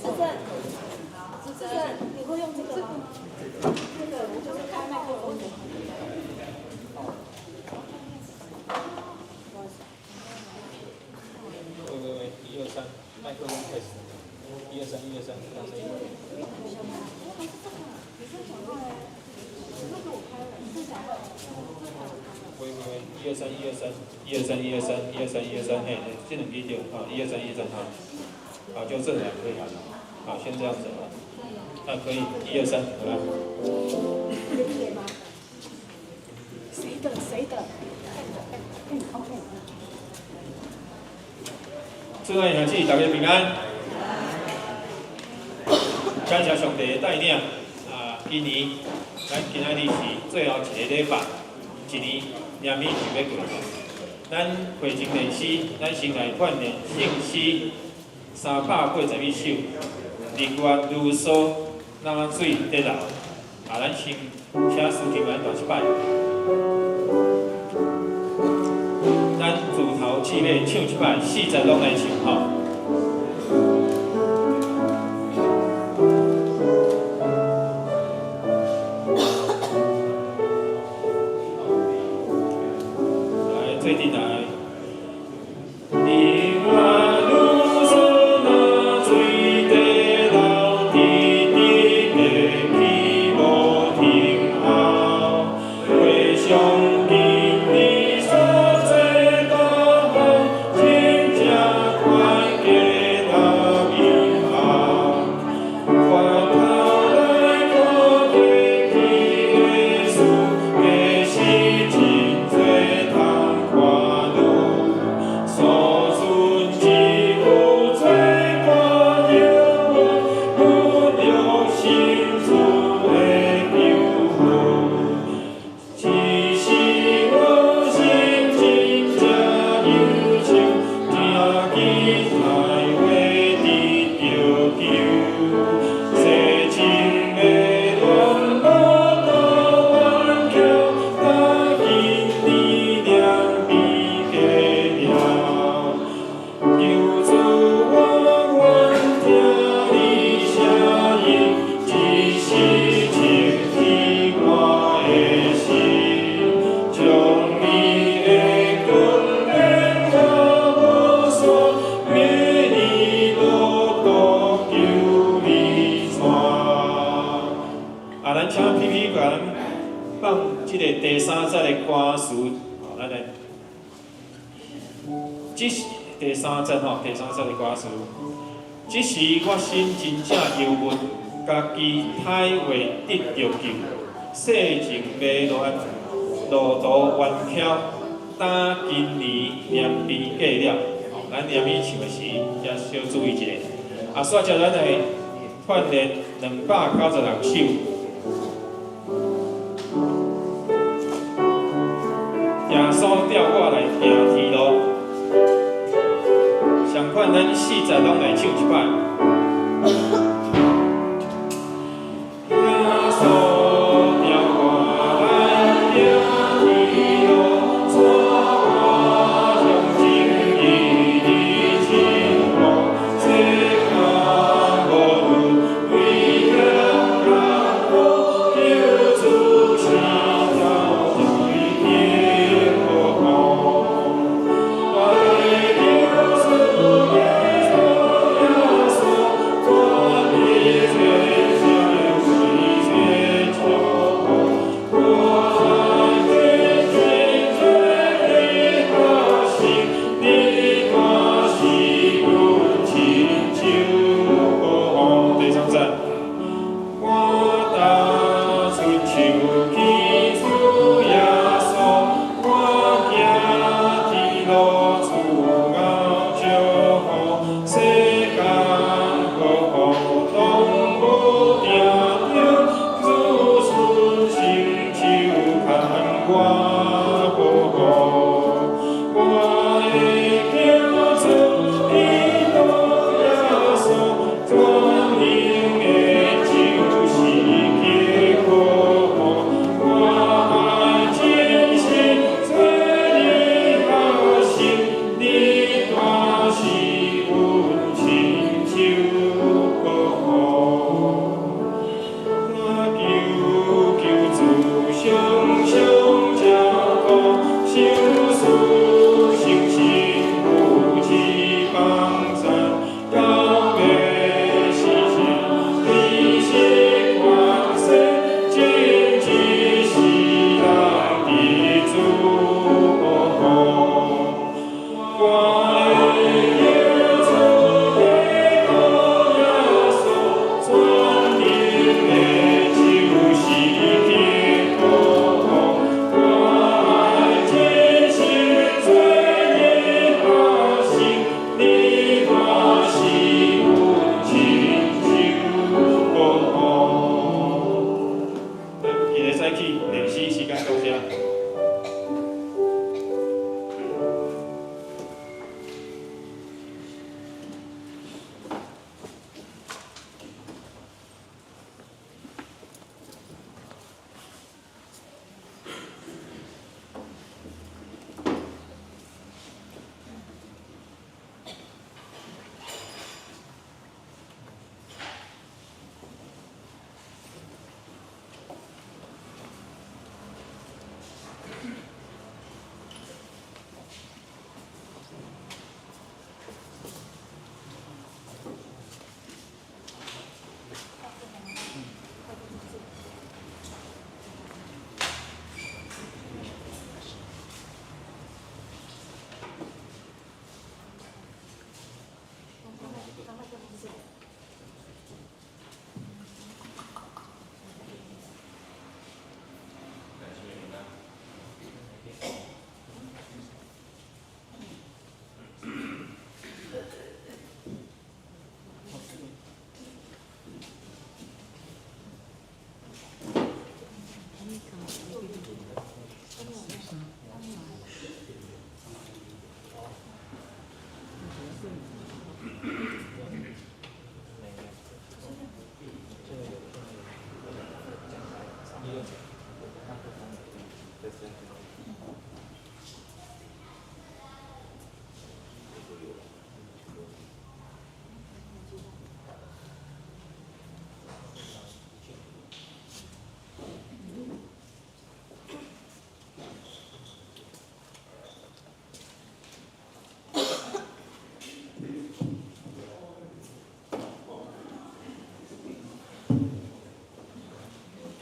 志正，志正，你會用這個嗎？這個就是開麥克風的。喂喂喂，一二三，麥克風開始，一二三，一二三，兩聲音。喂喂喂，一二三，一二三，一二三，一二三，一二三，一二三，嘿，這兩支對，好，一二三，一二三，好，好，就這兩可以，好，先這樣子啊，那可以，一二三，好來。誰的？誰的？嗯，OK。主愛兄姊，大家平安。感謝上帝的帶領，啊，今年咱今仔日是最後一个禮拜，一年念米就欲過。咱會前練詩，咱先來串練聖詩381首，日月如梭，哪水得流。啊，咱先請司琴來彈一擺。咱自頭至尾唱一擺，四節攏來唱吼。來，做陣來。日月如梭，哪水得流，直直過去無停候，回想今年所做大項，真正快過那美好。回頭來看過去的事，其實真濟通看路。所存只有做大幸運，阮着神賜的救恩。只是我心真正憂愁，聽見太話得著救。世情的戀路多彎曲，但今年兩邊過了。求主我願聽你聲音，一時清起我的心，將你的光變化無散，每年路途求你帶。啊，咱請 P P 共咱放這个第三節的歌詞，好，咱來。這是第三節吼，第三節的歌詞。這時我心真正憂悶，家己歹話得著救，世情迷亂，路途彎曲，擔今年念邊過了。吼，咱念伊唱的時，也小注意一下。啊，煞接咱來串練296首。耶穌帶我來行天路，相款咱四節攏來唱一擺。耶穌帶我來行天路，帶我向前一日前往，世間無論危險艱苦，求主賜條對天國。我的救主耶穌耶穌，帶世間好好攏無定著，子孫成就牽我好好，我的行出基督耶穌，全能的就是結果。我愛真心做你學生，你大是阮親手好。我求救主常常照顧，相思相信有翅膀展，到尾時辰你是權勢，真一世人的主。我的行出基督耶穌，全能的就是結果。我愛真心做你學生，你大是阮親手好。今日早起練習時間到這。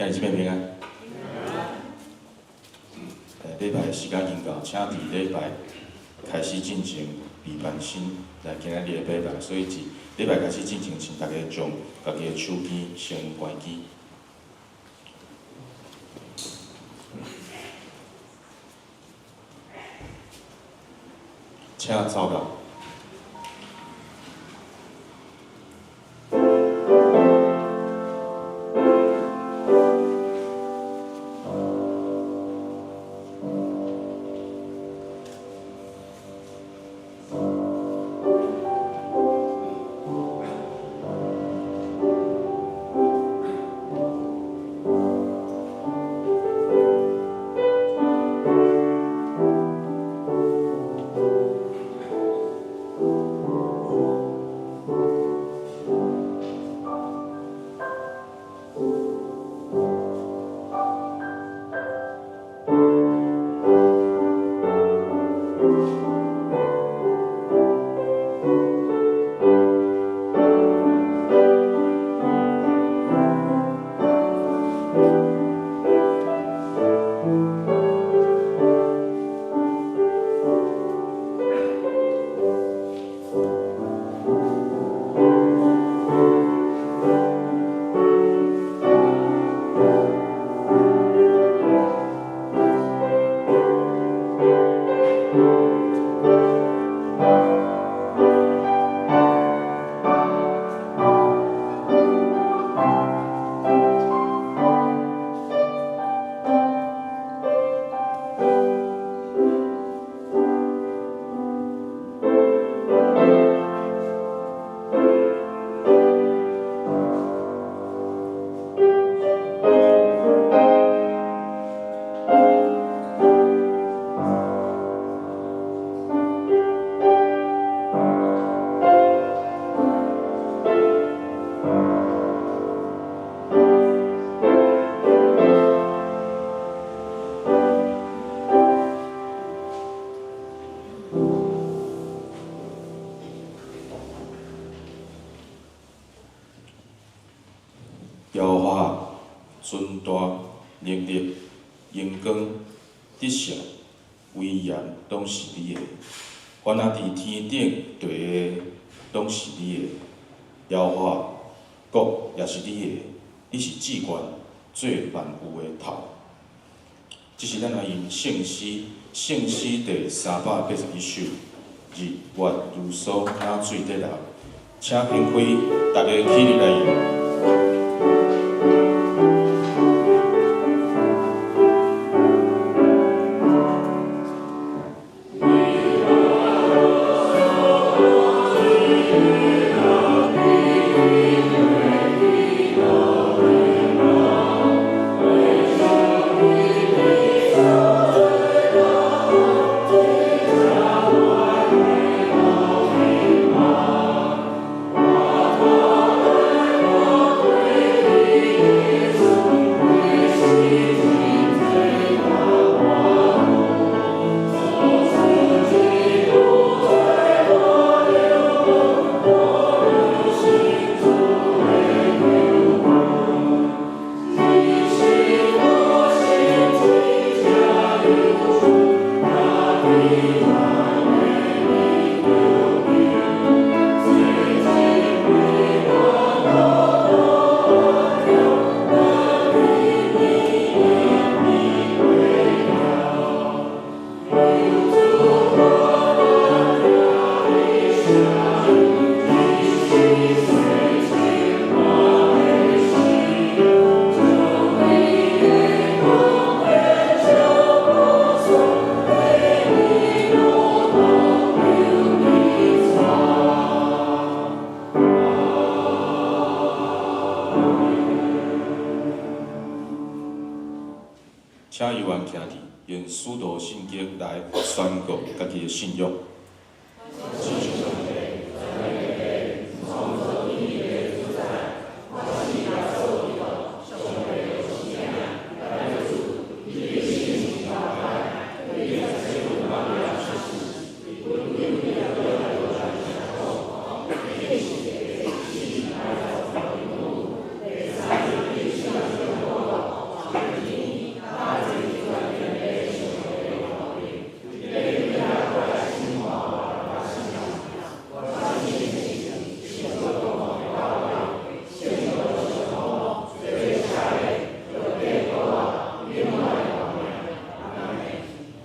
兄弟姊妹平安。禮拜時間已經到，請佇禮拜開始進前備辦新來今仔日的禮拜，所以佇禮拜開始進前，請大家將家己的手機先關機。請禱告。耶和华，尊大、能力、荣光、得胜、威严，拢是你的。凡若伫天顶地下，拢是你的。耶和华，国也是你的，你是至悬，做万有的头。这是咱来吟圣诗，圣诗第381首，日月如梭，若水滴流。请掀开，大家起立来吟。請猶原徛佇，用使徒信經來宣告家己的信仰。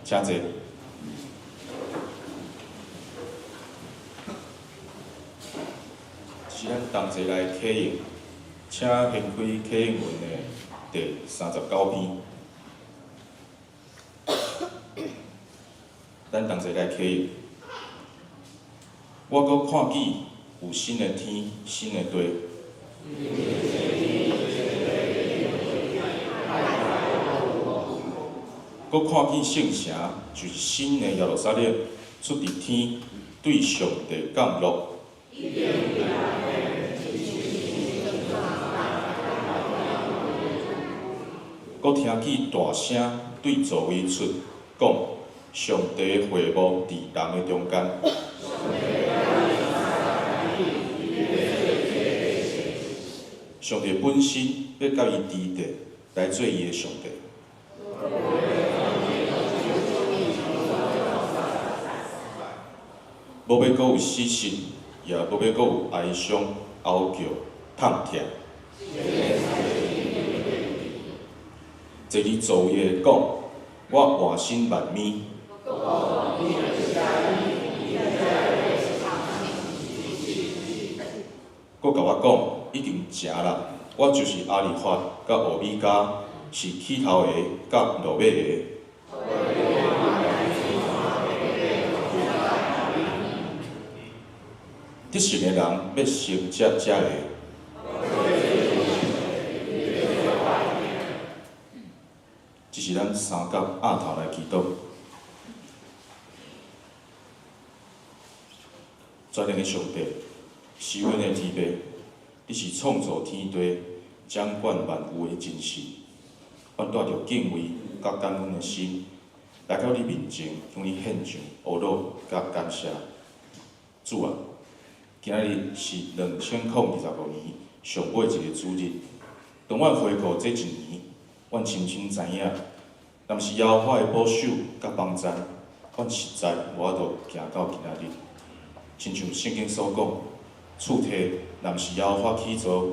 請坐。是咱同齊來啟應，請掀開啟應文的第39篇。咱同齊來啟應。我閣看見有新的天，新的地。閣看見聖城，就是新的耶路撒冷，出佇天，對上帝降落。閣聽見大聲對座位出，講：上帝會幕佇人的中間。上帝本身欲佮伊佇佇，來做伊的上帝。無欲閣有死訊，也無欲閣有哀傷、哀叫、痛疼。坐佇座位的講，我換新萬物。閣共我講，已經成啦，我就是阿利法佮奧米迦，是起頭的佮落尾的。得勝的人欲承接這个。這是咱三角額頭來祈禱。全能的上帝，是阮的天父，你是創造天地、掌管萬有的真神。阮帶著敬畏佮感恩的心，來到你面前，向你獻上阿樂佮感謝。主啊，今仔日是2025年上尾一个主日，當阮回顧這一年，阮深深知影，若毋是耶和華的保守佮幫贊，阮實在無法度行到今仔日。親像聖經所講，厝體若毋是耶和華起造，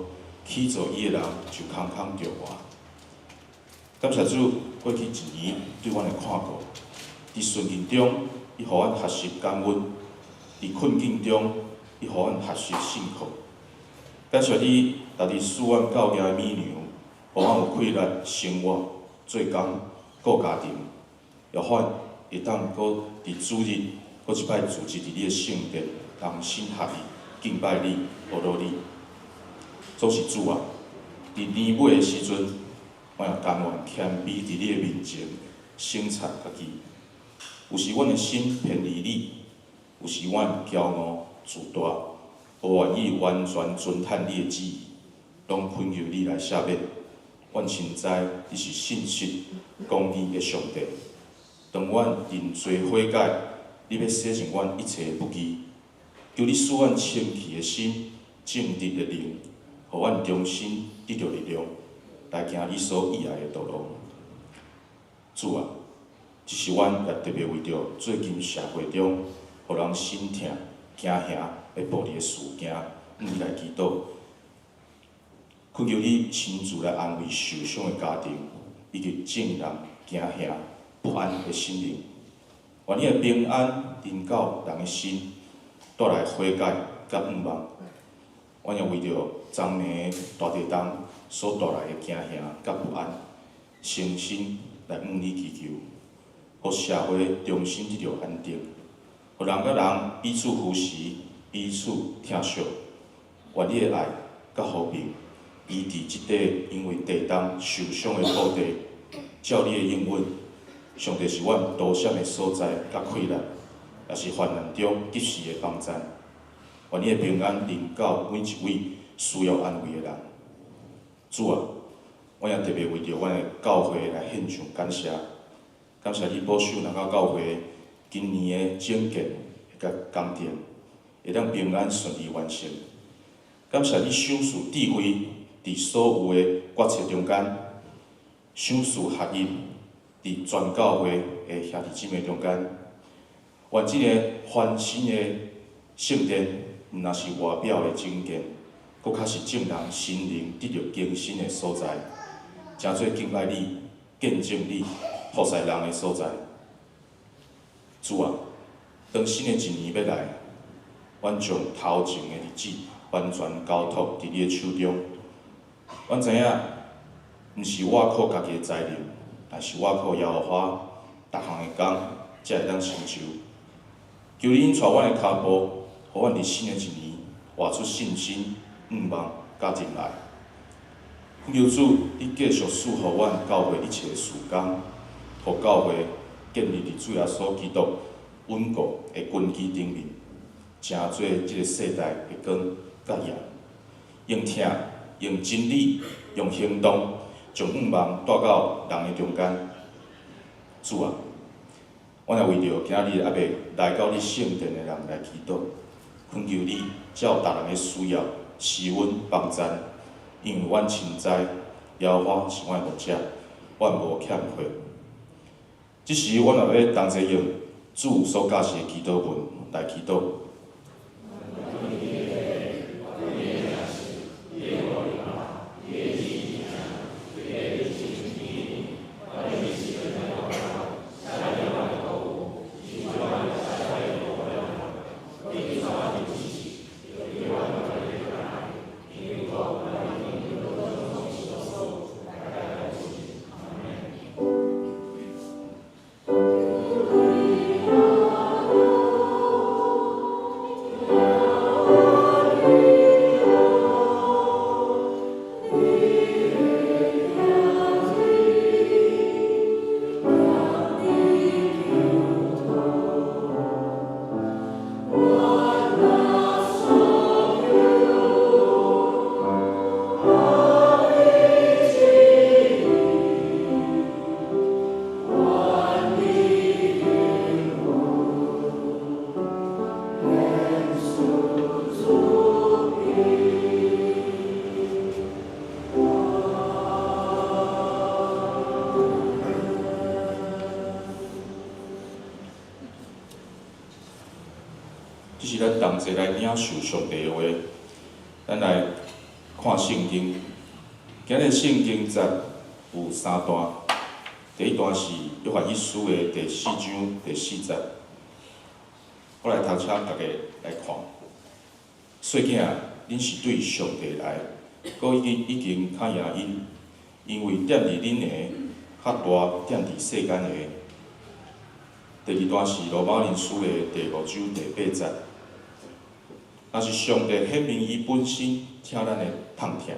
起造伊的人就空空著活。感謝主，過去一年對阮的看顧，佇順境中，伊予阮學習感恩；佇困境中，伊予阮學習信靠。感謝你，逐日賜阮夠額的米糧，予阮有氣力生活、做工、顧家庭，予阮會當閣佇主日，閣一擺聚集佇你的聖殿，同心合意敬拜你、學羅你。總是主啊，佇年尾的時陣，我也甘願謙卑佇你的面前，省察家己。有時阮的心偏離你，有時阮驕傲自大，無願意完全遵趁你的旨意，攏懇求你來赦免。阮深知你是信實公義的上帝。當阮認罪悔改，你欲洗淨阮一切的不義。求你賜阮清氣的心、正直的靈，予阮重新得著力量，來行你所喜愛的道路。主啊，這是阮也特別為著最近社會中，予人心疼、驚嚇的暴力的事件，向你來祈禱。懇求你親自來安慰受傷的家庭，以及眾人驚嚇不安的心靈。願你的平安臨到人的心，帶來悔改佮向望。阮也為著昨暝大地震所帶來的驚嚇佮不安，誠心來向你祈求，予社會重新得著安定，予人佮人彼此扶持、彼此疼惜。願你的愛佮和平，醫治這塊因為地震受傷的土地，照你的應允，上帝是阮躲閃的所在佮氣力，也是患難中及時的幫贊。願你的平安臨到每一位需要安慰的人。主啊，我也特別為著阮的教會來獻上感謝，感謝你保守南港教會今年的整建佮工程，會當平安順利完成。感謝你賞賜智慧，佇所有的決策中間，賞賜合一，佇全教會的兄弟姊妹中間。願這个翻新的聖殿，毋但是外表的整建，閣較是眾人心靈得著更新的所在，成做敬拜你、見證你、服侍人的所在。主啊，當新的一年欲來，阮將頭前的日子完全交託佇你的手中。阮知影，毋是倚靠家己的才能，但是倚靠耶和華，逐項的工才會當成就。求你引帶阮的跤步，予阮佇新的一年活出信心、向望、佮仁愛。懇求主，你繼續賜予阮教會一切的事工，予教會建立佇主耶穌基督穩固的根基頂面，成做這个世代的光佮鹽，用疼、用真理、用行動，將向望帶到人的中間。主啊，阮也為著今仔日猶未來到你聖殿的人來祈禱，懇求你照逐人的需要施恩幫贊，因為阮深知耶和華是阮的牧者，阮無欠缺。這時，阮也欲同齊用主所教示的祈禱文來祈禱。同齊來領受上帝的話。咱來看聖經，今日聖經節有三段。第一段是約翰一書的第四章第四節。我來讀，請大家來看。細囝，恁是對上帝來，閣已經較贏𪜶，因為踮佇恁的較大踮佇世間的。第二段是羅馬人書的第五章第八節。若是上帝顯明伊本身疼咱的痛疼，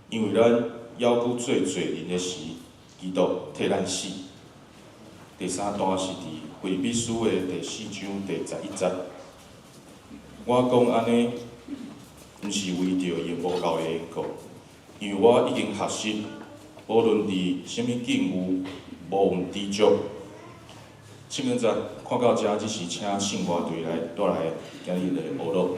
因為咱猶閣做罪人的時，基督替咱死。第三段是佇腓立比書的第四章第十一節。我講按呢，毋是為著用無夠的緣故，因為我已經學習，無論佇啥物境遇，無毋知足。聖經節看到遮，只是請聖歌隊來帶來今日的娛樂。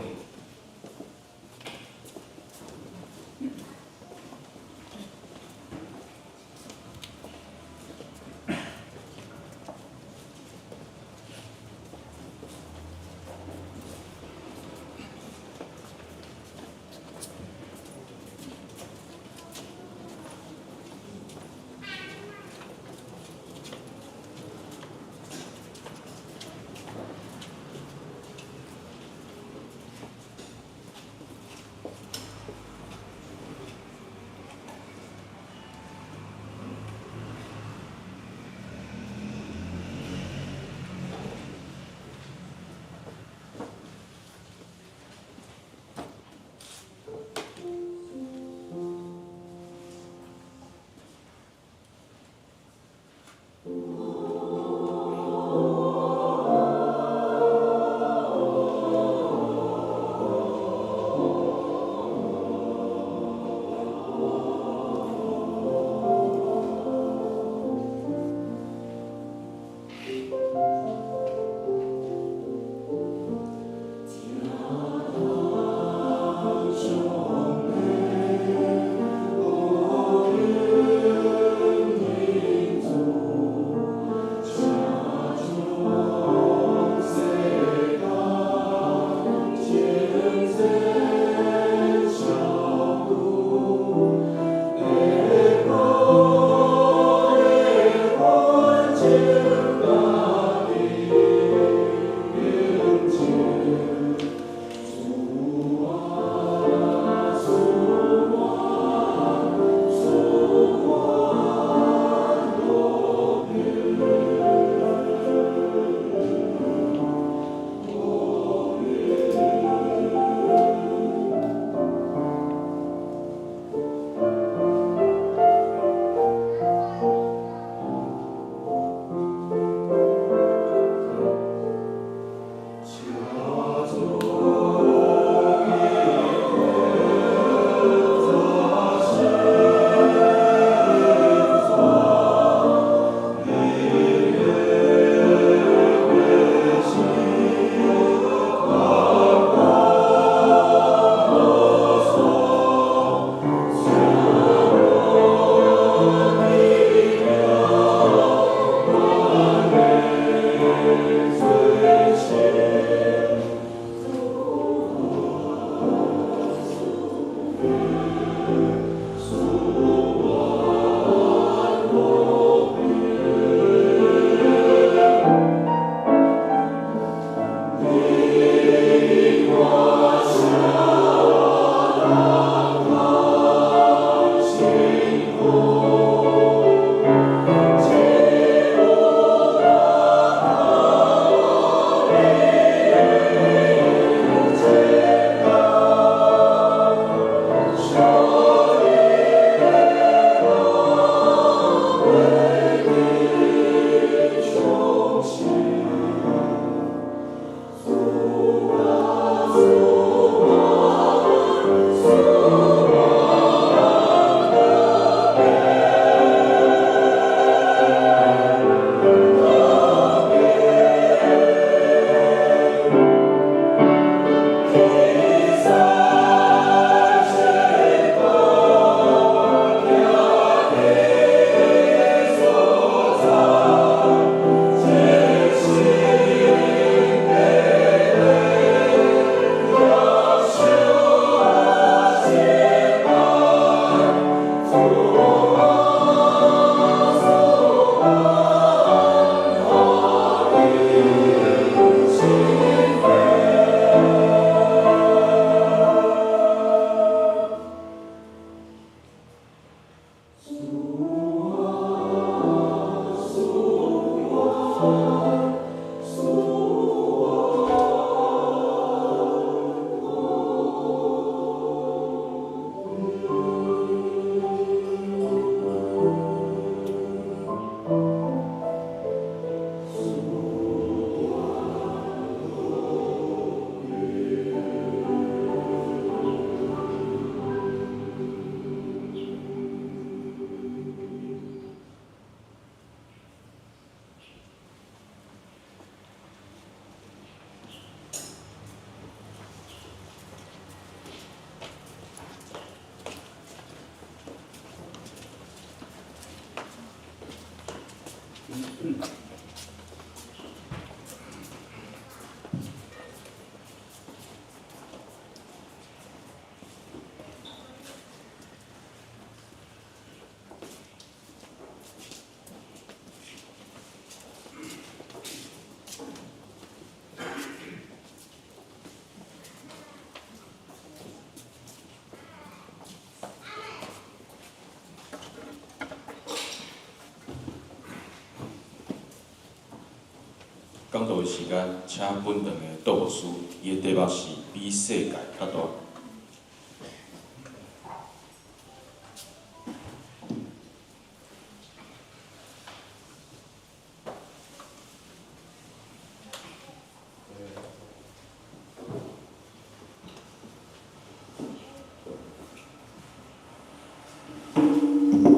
講道的時間，請本堂的杜牧師，伊的題目是比世界較大。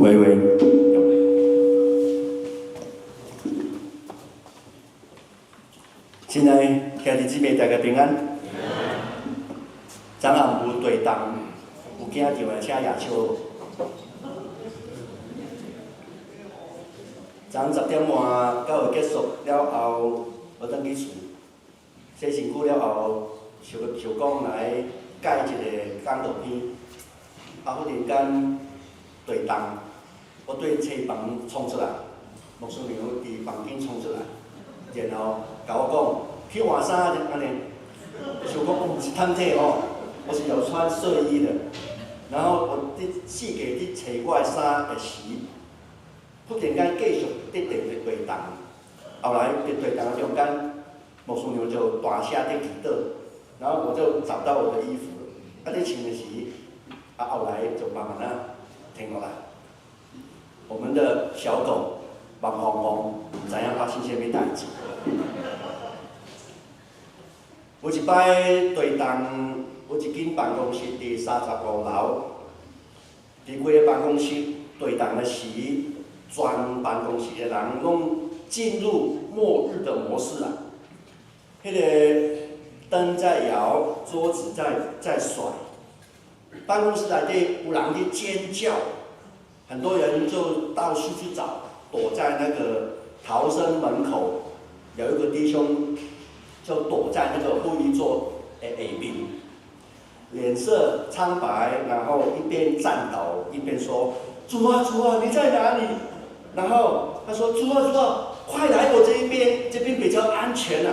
喂喂，親愛兄弟姊妹，大家平安。昨暗有地動，有驚著的，請舉手。昨10點半教會結束了後，我轉去厝，洗身軀了後，想想講來改一个講道片，啊，忽然間地動，我對書房衝出來，牧師娘佇房間衝出來，然後共我講去換衫，按呢，想講我毋是探體吼，我是有穿睡衣的，然後我佇四界佇揣我的衫的時，忽然間繼續佇地地動，後來佇地動中間，牧師娘就大聲佇祈禱，然後我就找到我的衣服了，啊，佇穿的時，啊，後來就慢慢仔停落來。我們的小狗目紅紅，毋知影發生啥物代誌。有一擺地動，有一間辦公室佇35樓，佇規个辦公室地動的時，全辦公室的人攏進入末日的模式啊！彼個燈在搖，桌子在甩，辦公室內底有人佇尖叫。很多人就到處去找，躲在那個逃生門口，有一個弟兄就躲在那個會議桌的下面，臉色蒼白，然後一邊顫抖一邊說：主啊主啊，你在哪裡？然後他說：主啊主啊，快來我這一邊，這邊比較安全啊！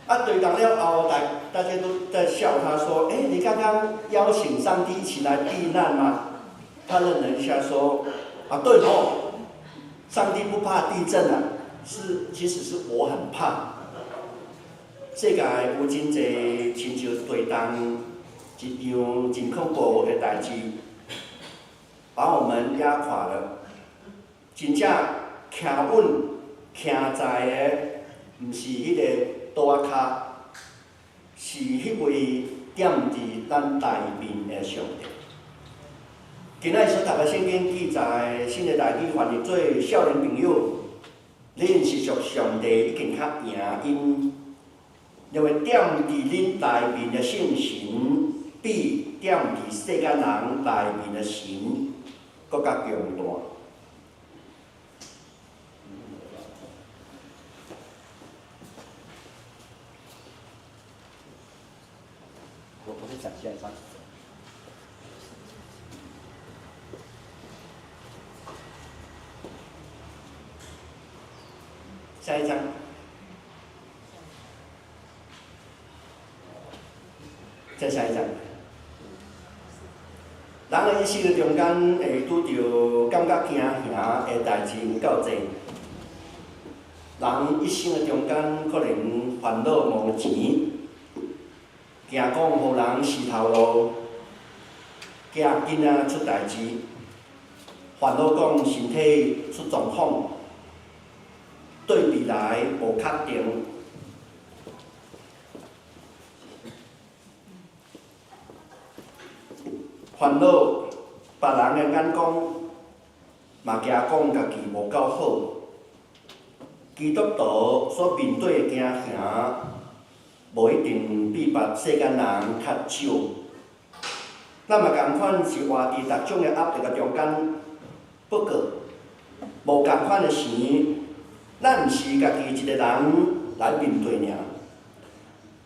啊，對，講了後，大家都在笑他說：哎，你剛剛邀請上帝一起來避難嗎？他愣了一下，說：“啊，對哦，上帝不怕地震啊，是其實是我很怕。世界有真濟親像地動一樣真恐怖的代誌，把我們壓垮了。真正徛穩、徛在的，毋是彼個桌仔跤，是彼位踮佇咱內面的上帝。”今仔日所讀的聖經記載，新的台語翻譯做少年朋友，恁是屬上帝已經較贏𪜶，因為踮佇恁內面的聖神，比踮佇世間人內面的神閣較強大。我先講下一張。下一張，再下一張。人的一生的中間會拄著感覺驚嚇的代誌有夠濟。人一生的中間可能煩惱無錢，驚講予人死頭路，驚囡仔出代誌，煩惱講身體出狀況。對未來無確定，煩惱別人的眼光，嘛驚講家己無夠好。基督徒所面對的驚嚇，無一定比別世間人較少。咱嘛仝款是活佇逐種的壓力的中間，不過無仝款的時。咱毋是家己一个人來面對爾，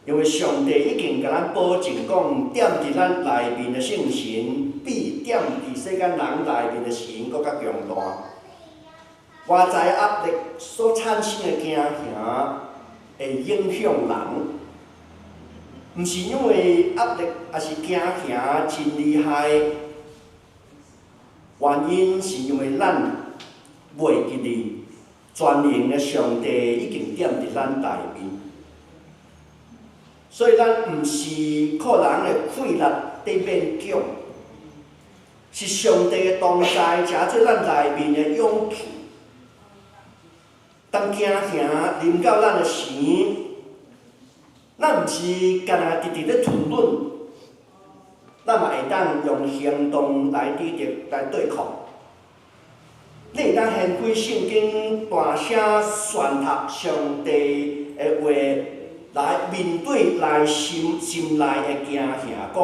因為上帝已經共咱保證講，踮佇咱內面的聖神，比踮佇世間人內面的神閣較強大。外在壓力所產生的驚嚇，會影響人，毋是因為壓力抑是驚嚇真厲害，原因是因為咱袂記得。全能的上帝已經踮佇咱內面，所以咱毋是靠人的氣力佇勉強，是上帝的同在，成做咱內面的勇氣。當驚嚇臨到咱的時，咱毋是干焦直直咧吞忍，咱嘛會當用行動來抵敵、來對抗。你會當掀開聖經，大聲宣讀上帝的話，來面對內心心內的驚嚇，講：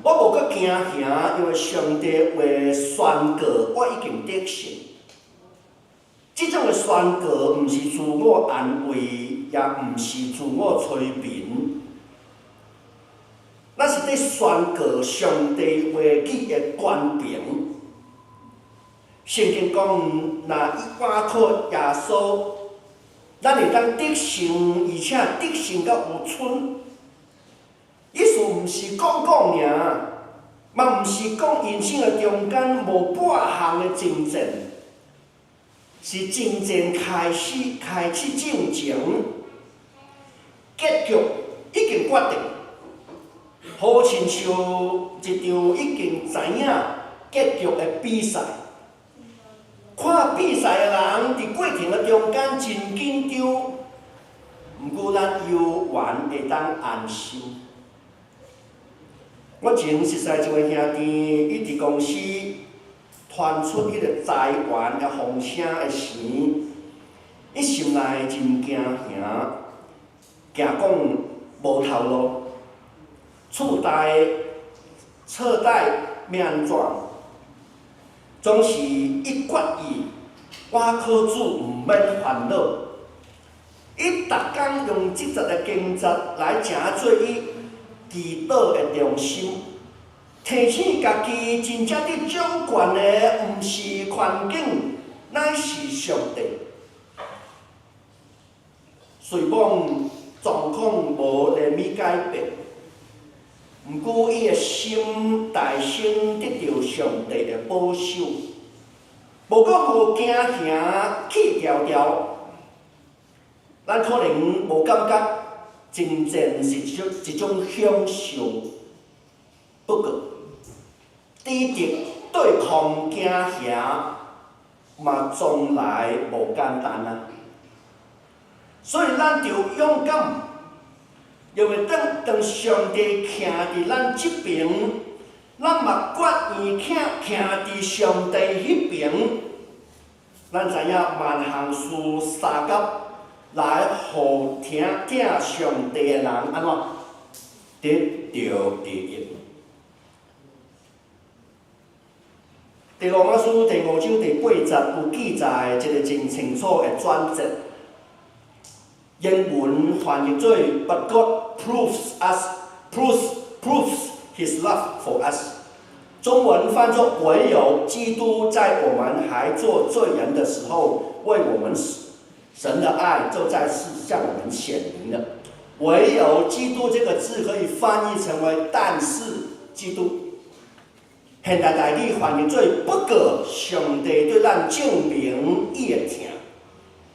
我無閣驚嚇，因為上帝話宣告，我已經得勝。這種的宣告，毋是自我安慰，也毋是自我催眠，咱是佇宣告上帝話語的權柄。聖經講，若倚靠耶穌，咱會當得勝，而且得勝到有賰。意思毋是講講爾，嘛毋是講人生的中間無半項的爭戰，是爭戰開始進前，結局已經決定。好親像一場已經知影結局的比賽。看比賽的人佇過程的中間真緊張，毋過咱猶原會當安心。我前熟似一位兄弟，伊佇公司傳出彼個裁員的風聲的時，伊心內真驚嚇，驚講無頭路，厝貸欲按怎？總是伊決意，倚靠主毋免煩惱。伊逐工用這節的經節來成做伊祈禱的中心，提醒家己真正佇掌權的毋是環境，乃是上帝。雖罔狀況無連物改變，毋過伊的心大聲得著上帝的保守，無閣予驚嚇去牢牢。咱可能無感覺爭戰是一種享受，不過，抵敵對抗驚嚇嘛，從來無簡單啊！所以咱著勇敢，因為當上帝徛佇咱這爿，咱嘛決意徛佇上帝彼爿。咱知影萬項事相合來予疼上帝的人按怎得著利益。佇羅馬書第五章第八節有記載一個真清楚的轉折。英文翻譯做 But God proves His love for us。中文翻作唯有基督在我們還做罪人的時候為我們死，神的愛就在此向我們顯明了。唯有基督這個字可以翻譯成為但是基督。現代台語翻譯做不過上帝對咱證明伊的疼，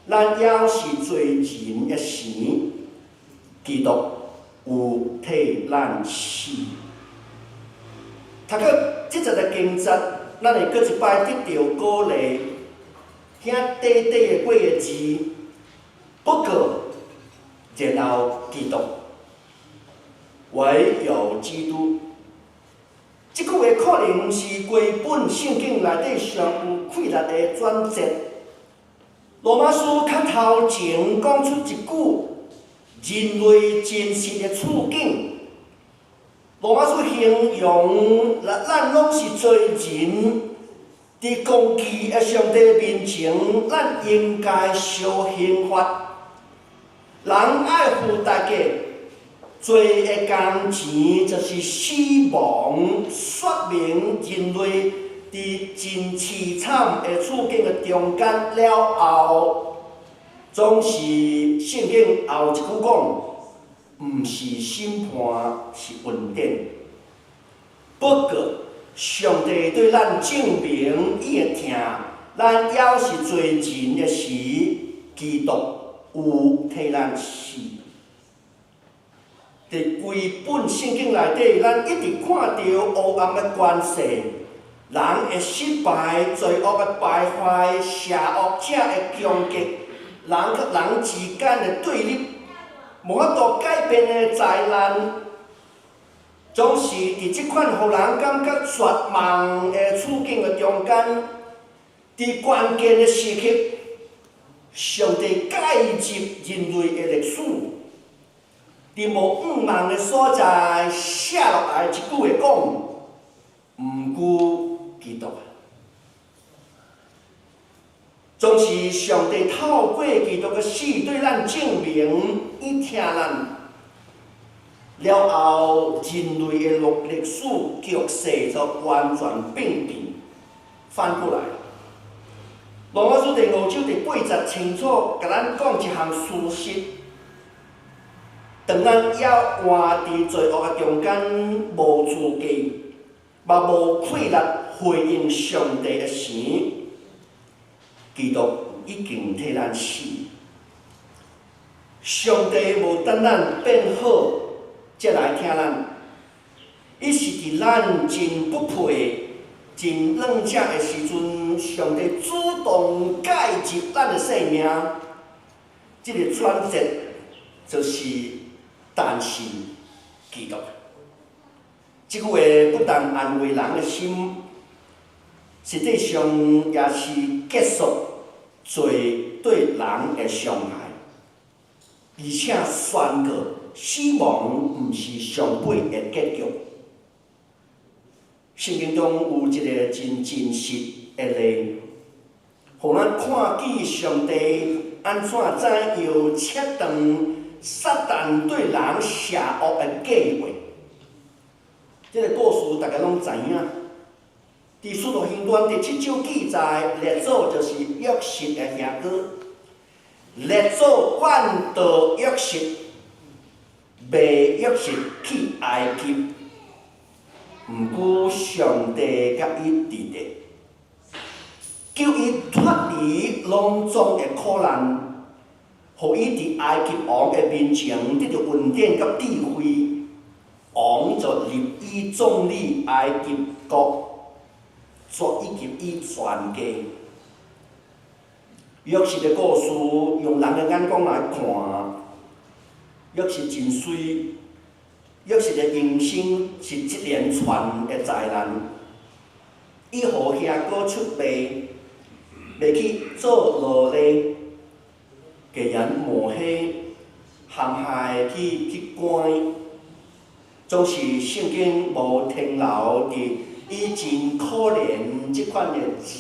咱猶是罪人的時，基督有替咱死。讀過這節的經節，咱會閣一擺得著鼓勵。遐短短的幾个字，不過然後基督，唯有基督。這句話可能是規本聖經內底上有氣力的轉折。羅馬書較頭前講出一句人類真實的處境。羅馬書形容咱攏是罪人，佇公義的上帝面前，咱應該受刑罰。人愛付代價，罪的工錢就是死亡，說明人類佇真淒慘的處境的中間了後，總是聖經後一句講，毋是審判，是恩典。不過，上帝對咱證明伊的疼，咱猶是罪人的時，基督有替咱死。佇規本聖經內底，咱一直看著黑暗的權勢，人的失敗、罪惡的敗壞、邪惡者的攻擊，人佮人之間的對立，無法度改變的災難，總是佇這款予人感覺絕望的處境的中間，佇關鍵的時刻，上帝介入人類的歷史，佇無向望的所在寫落來一句話講：毋過基督。總是上帝透過基督的死對咱證明，伊疼咱。了後，人類的歷史局勢就完全變變，反過來。羅馬書第五章第八節清楚共咱講一項事實：當咱猶活佇罪惡的中間，無資格，嘛無氣力回應上帝的時，基督已經替咱死。上帝無等咱變好，才來疼咱，伊是佇咱真不配、真軟弱的時陣，上帝主動介入咱的生命。這個轉折就是，但是基督。這句話不但安慰人的心，實際上也是結束罪對人的傷害，而且宣告死亡毋是上尾的結局。聖經中有一個真真實的例，予咱看見上帝按怎怎樣切斷撒旦對人邪惡的計劃。這個故事大家攏知影。佇使徒行傳第七章記載，列祖就是約瑟的兄哥。列祖怨妒約瑟，賣約瑟去埃及。毋過上帝佮伊佇咧，救伊脫離攏總的苦難，予伊佇埃及王的面前得著恩典佮智慧，王就立伊總理埃及國，以及伊全家。約瑟的故事，用人的眼光來看，約瑟真媠。約瑟的人生是一連串的災難，伊予兄哥出賣，賣去做奴隸，共人抹黑，陷害去關，總是聖經無停留佇伊真可憐這款的字。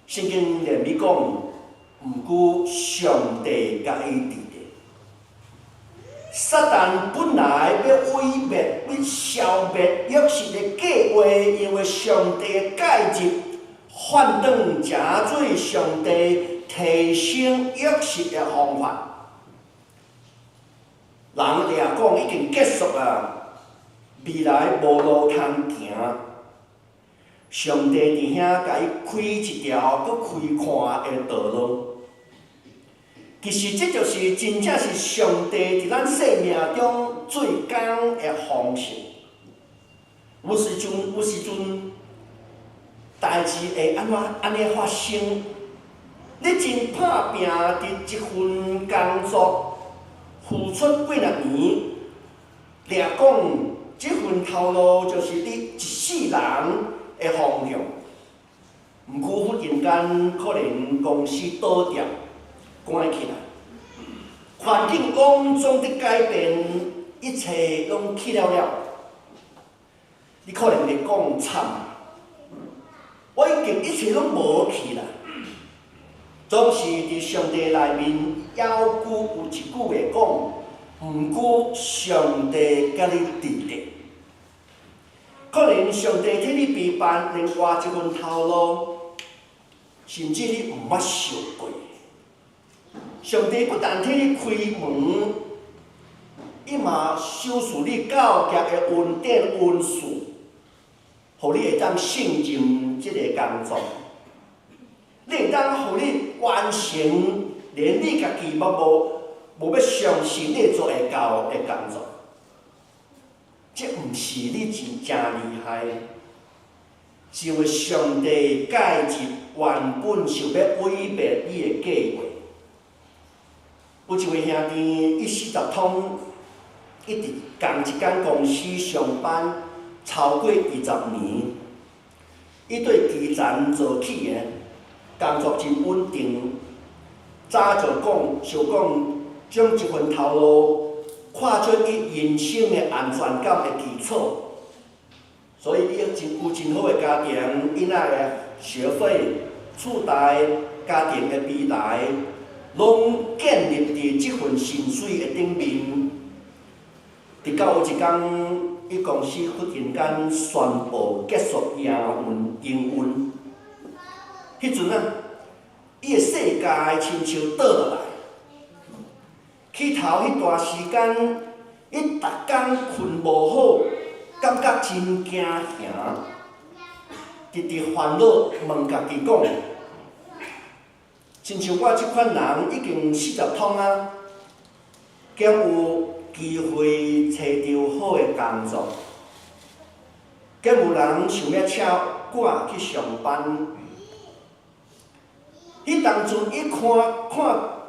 聖經連尾講，毋過上帝佮伊佇咧。撒旦本來欲毀滅、欲消滅約瑟的計劃，因為上帝的介入，反轉成做上帝提升約瑟的方法。人掠講已經結束啊，未來無路通行。上帝佇遐共伊開一條閣開闊的道路。其實這就是真正是上帝佇咱生命中做工的方式。有時陣，有時陣，代誌會按怎按呢發生？你真拍拚佇這份工作付出幾若年，掠講這份頭路就是你一世人的方向。毋過忽然間可能公司倒掉，關起來，環境攏總佇改變，一切攏去了了。你可能會講慘，我已經一切攏無去啦。總是佇上帝內面，猶閣有一句話講，毋過上帝佮你佇咧。可能上帝替你備辦另外一份頭路，甚至你毋捌想過。上帝不但替你開門，伊嘛賞賜你教業的恩典恩賜。予你會當勝任這個工作，你會當予你完成，連你家己嘛無欲相信你做會到的工作。這毋是你真正厲害，是因為上帝介入原本想欲毀滅你的計劃。有一位兄弟，伊40通，伊佇仝一間公司上班超過20年，伊對基層做起的，工作真穩定。早就講，想講將這份頭路看做伊人生的安全感的基礎，所以伊真有真好的家庭，囡仔的學費、厝貸、家庭的未來，攏建立佇這份薪水的頂面。直到有一工，伊公司忽然間宣布結束營運，營運。彼陣啊，伊的世界親像倒落來。起頭彼段時間，伊逐工睏無好，感覺真驚嚇，直直煩惱問家己講：親像我這款人已經40通啊，敢有機會揣著好的工作？敢有人想欲請我去上班？彼當陣伊看看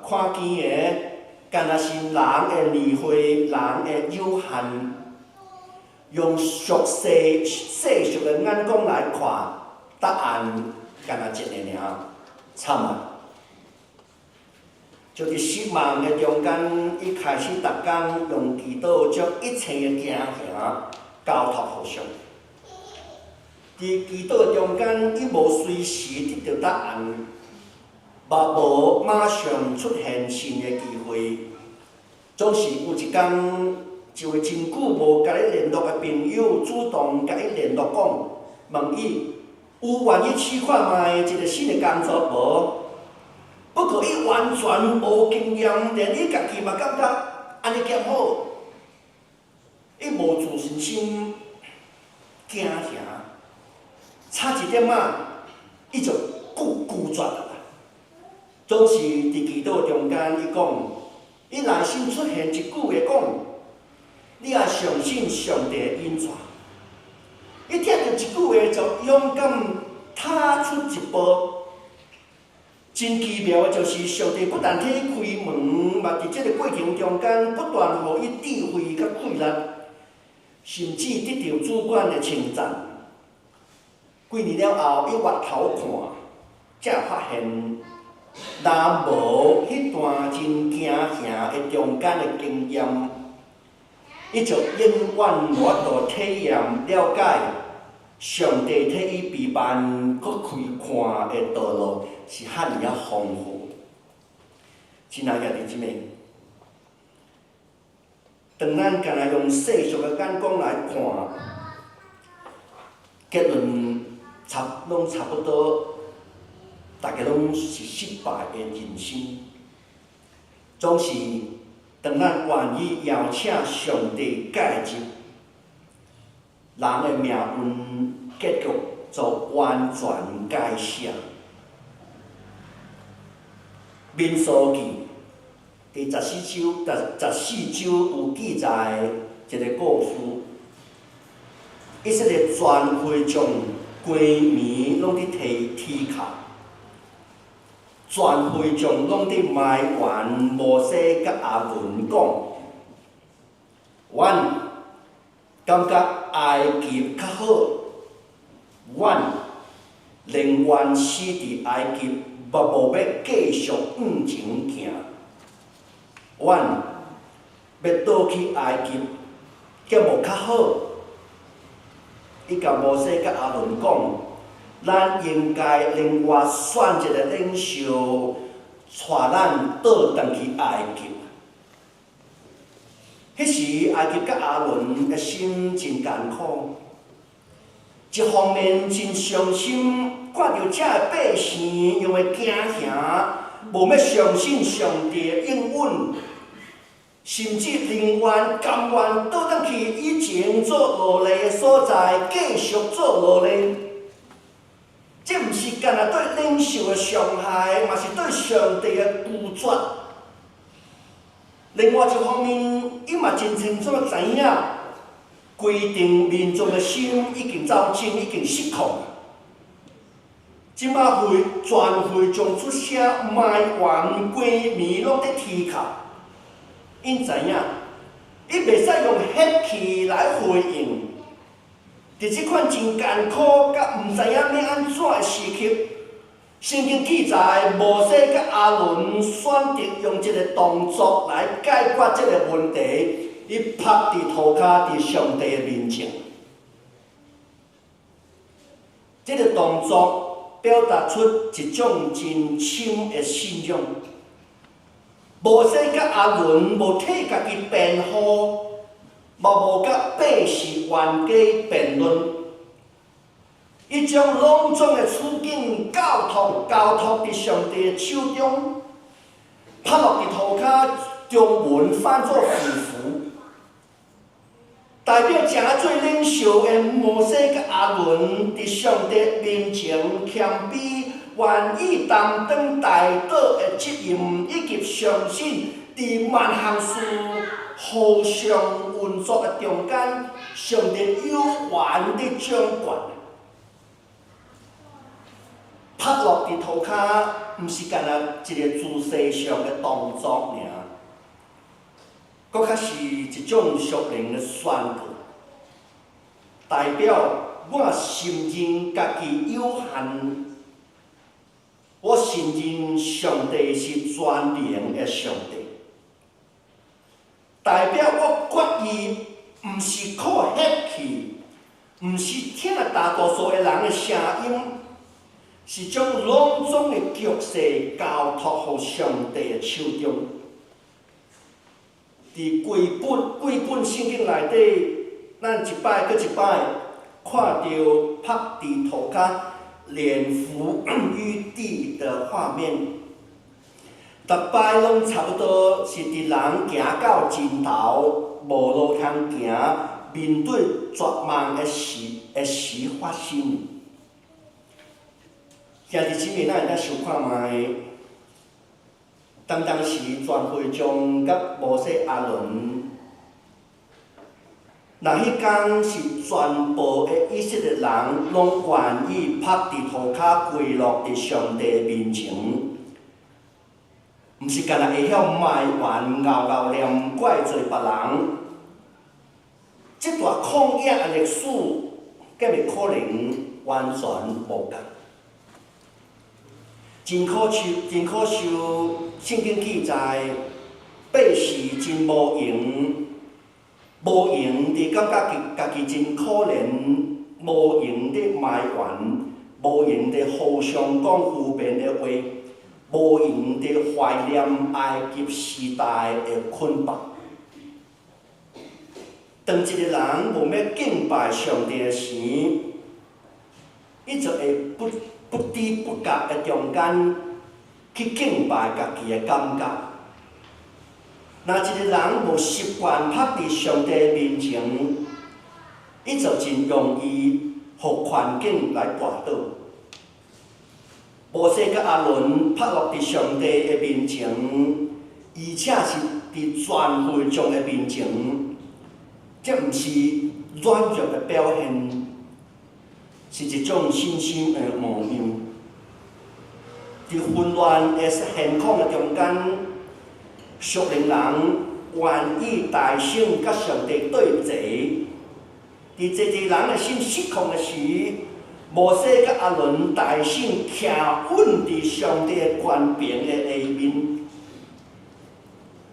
看見的，敢若是人的年歲，人的有限，用俗世世俗的眼光來看，答案敢若一個爾，慘啊！就佇失望的中間，伊開始逐工用祈禱將一切的驚嚇交託予上帝。佇祈禱的中間，伊無隨時得著答案，嘛無馬上出現新的機會。總是有一工，一位真久無共伊聯絡的朋友主動共伊聯絡講，問伊有願意試看覓一个新的工作無？不過伊完全無經驗，連伊家己嘛感覺按呢兼好，伊無自信心，驚嚇，差一點仔，伊就拒絕啦。總是佇祈禱中間，伊講，伊內心出現一句話講：你愛相信上帝的引帶。伊聽著這句話就勇敢踏出一步。真奇妙的就是，上帝不但替伊開門，嘛佇這个過程中間不斷予伊智慧佮氣力，甚至得著主管的稱讚。幾年了後，伊回頭看，才發現，若無彼段真驚嚇的中間的經驗，伊就永遠無法度體驗了解上帝替伊備辦閣開闊的道路是遐爾仔豐富。親愛兄弟姊妹，當咱干焦用世俗的眼光來看，結論攏差不多，大家攏是失敗的人生。總是當咱願意邀請上帝介入，人的命運結局就完全改寫。民數記第十四章，十四章有記載一个故事。以色列全會眾規暝攏佇提啼哭，全會眾攏佇埋怨摩西佮亞倫講：阮感覺埃及較好，阮寧願死佇埃及，嘛無欲繼續向前行。阮欲倒去埃及，敢無較好？伊共摩西佮亞倫講：咱應該另外選一个領袖，帶咱倒轉去埃及。彼時埃及佮亞倫的心真艱苦，一方面真傷心，看著遮的百姓因為驚嚇，無欲相信上帝的應允；甚至寧願甘願倒轉去以前做奴隸的所在，繼續做奴隸。這毋是干焦對領袖的傷害，嘛是對上帝的拒絕。另外一方面，伊嘛真清楚知影，規定民眾的心已經走精，已經失控。這擺會全會眾出聲埋怨，規暝攏佇啼哭。𪜶知影，伊袂使用血氣來回應。佇這款真艱苦佮毋知影欲按怎的時刻，聖經記載，摩西佮亞倫選擇用一個動作來解決這個問題。伊拍佇塗跤佇上帝的面前。這個動作表達出一種真深的信仰。摩西佮亞倫無替家己辯護，嘛無佮百姓冤家辯論，伊將攏總的處境交託交託佇上帝的手中，拍落佇塗跤，中文翻做俯伏，代表成做領袖的摩西佮亞倫佇上帝面前謙卑，願意擔當代禱的責任，以及相信佇萬項事互相運作的中間，上帝有權佇掌權。拍落佇塗跤，毋是干焦一個姿勢上的動作爾，閣較是一種屬靈的宣告，代表我承認家己有限，我承認上帝是全能的上帝，代表我決意毋是靠血氣，毋是聽大多數的人的聲音，是將攏總的局勢交託予上帝的手中。佇規本規本聖經內底，咱一擺閣一擺看著拍佇塗跤臉伏於地的畫面，逐擺攏差不多是佇人行到盡頭，無路通行，面對絕望的時的時發生。兄弟姊妹，咱會當想看覓？當當時全會眾佮摩西、亞倫，若彼工是全部的以色列人攏願意拍佇塗跤跪落佇上帝面前，毋是干焦會曉埋怨、𠢕𠢕念、怪罪別人。這段曠野的歷史，敢會可能完全無仝？真可惜，真可惜，聖經記載，百姓真無閒，無閒佇感覺家己真可憐，無閒佇埋怨，無閒佇互相講負面的話，無閒佇懷念埃及時代的捆綁。當一個人無欲敬拜上帝的時，伊就會不知不覺的中間去敬拜家己的感覺。若一個人無習慣拍佇上帝面前，伊就真容易予環境來跋倒。摩西佮亞倫拍落佇上帝的面前，而且是佇全會眾的面前，這毋是軟弱的表現，是一種信心的模樣。佇混亂的現況的中間，屬靈人願意大聲佮上帝對齊。佇濟濟人的心失控的時，摩西佮亞倫大聲徛穩佇上帝的權柄的下面。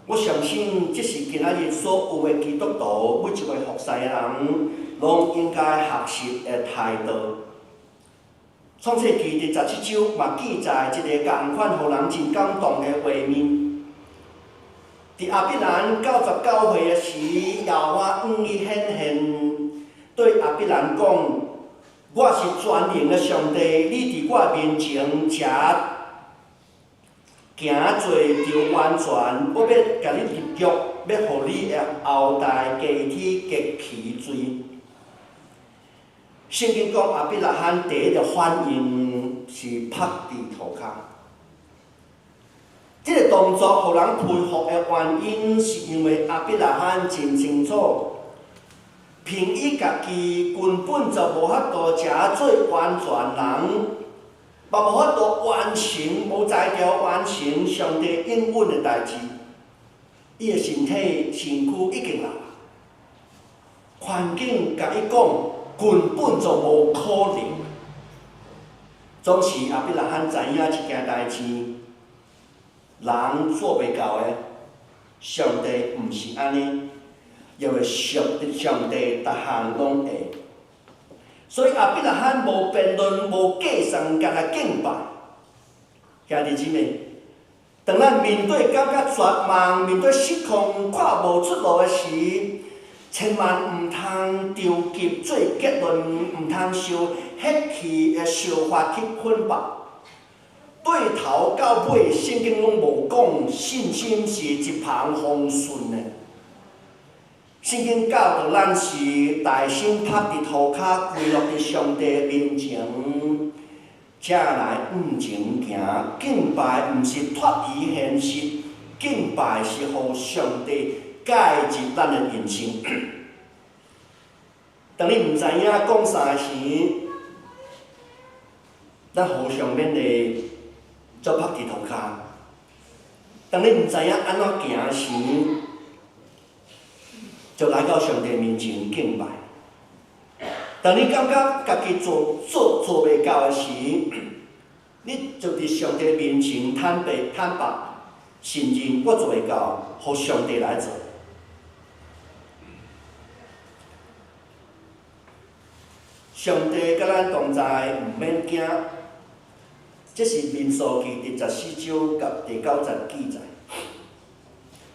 我相信這是今仔日所有的基督徒，每一位服侍的人，攏應該學習的態度。創世記第17章嘛記載一個仝款予人真感動的畫面。佇亞伯蘭99歲的時，耶和華向伊顯現，對亞伯蘭講：我是全能的上帝，你佇我面前這行做著完全，我欲共你立約，欲予你的後代加添極其濟。聖經講亞伯拉罕第一個反應是拍佇塗跤。這個動作予人佩服的原因，是因為亞伯拉罕真清楚，憑伊家己根本就無法度成做完全人，嘛無法度完成，無才調完成上帝應允的代誌。伊的身體身軀已經老，環境共伊講根本就無可能。總是亞伯拉罕知影一件代誌，人做袂到的，上帝毋是按呢，因為上上帝逐項攏會。所以亞伯拉罕無辯論、無計算，干焦敬拜。兄弟姊妹，當咱面對感覺絕望、面對失控、看無出路的時，千萬毋通著急做結論，毋通受血氣的想法去捆綁。對頭到尾，聖經攏無講信心是一帆風順的。聖經教導咱是大聲拍佇塗跤，跪落佇上帝面前，才來向前行。敬拜毋是脫離現實，敬拜是予上帝介入咱的人生。當你毋知影講啥時，咱互相勉勵，做拍佇塗跤。當你毋知影按怎行時，就來到上帝面前敬拜。當你感覺家己做袂到的時，你就佇上帝面前坦白坦白，承認我做袂到，予上帝來做。上帝佮咱同在，毋免驚。這是民數記第十四章佮第九節記載。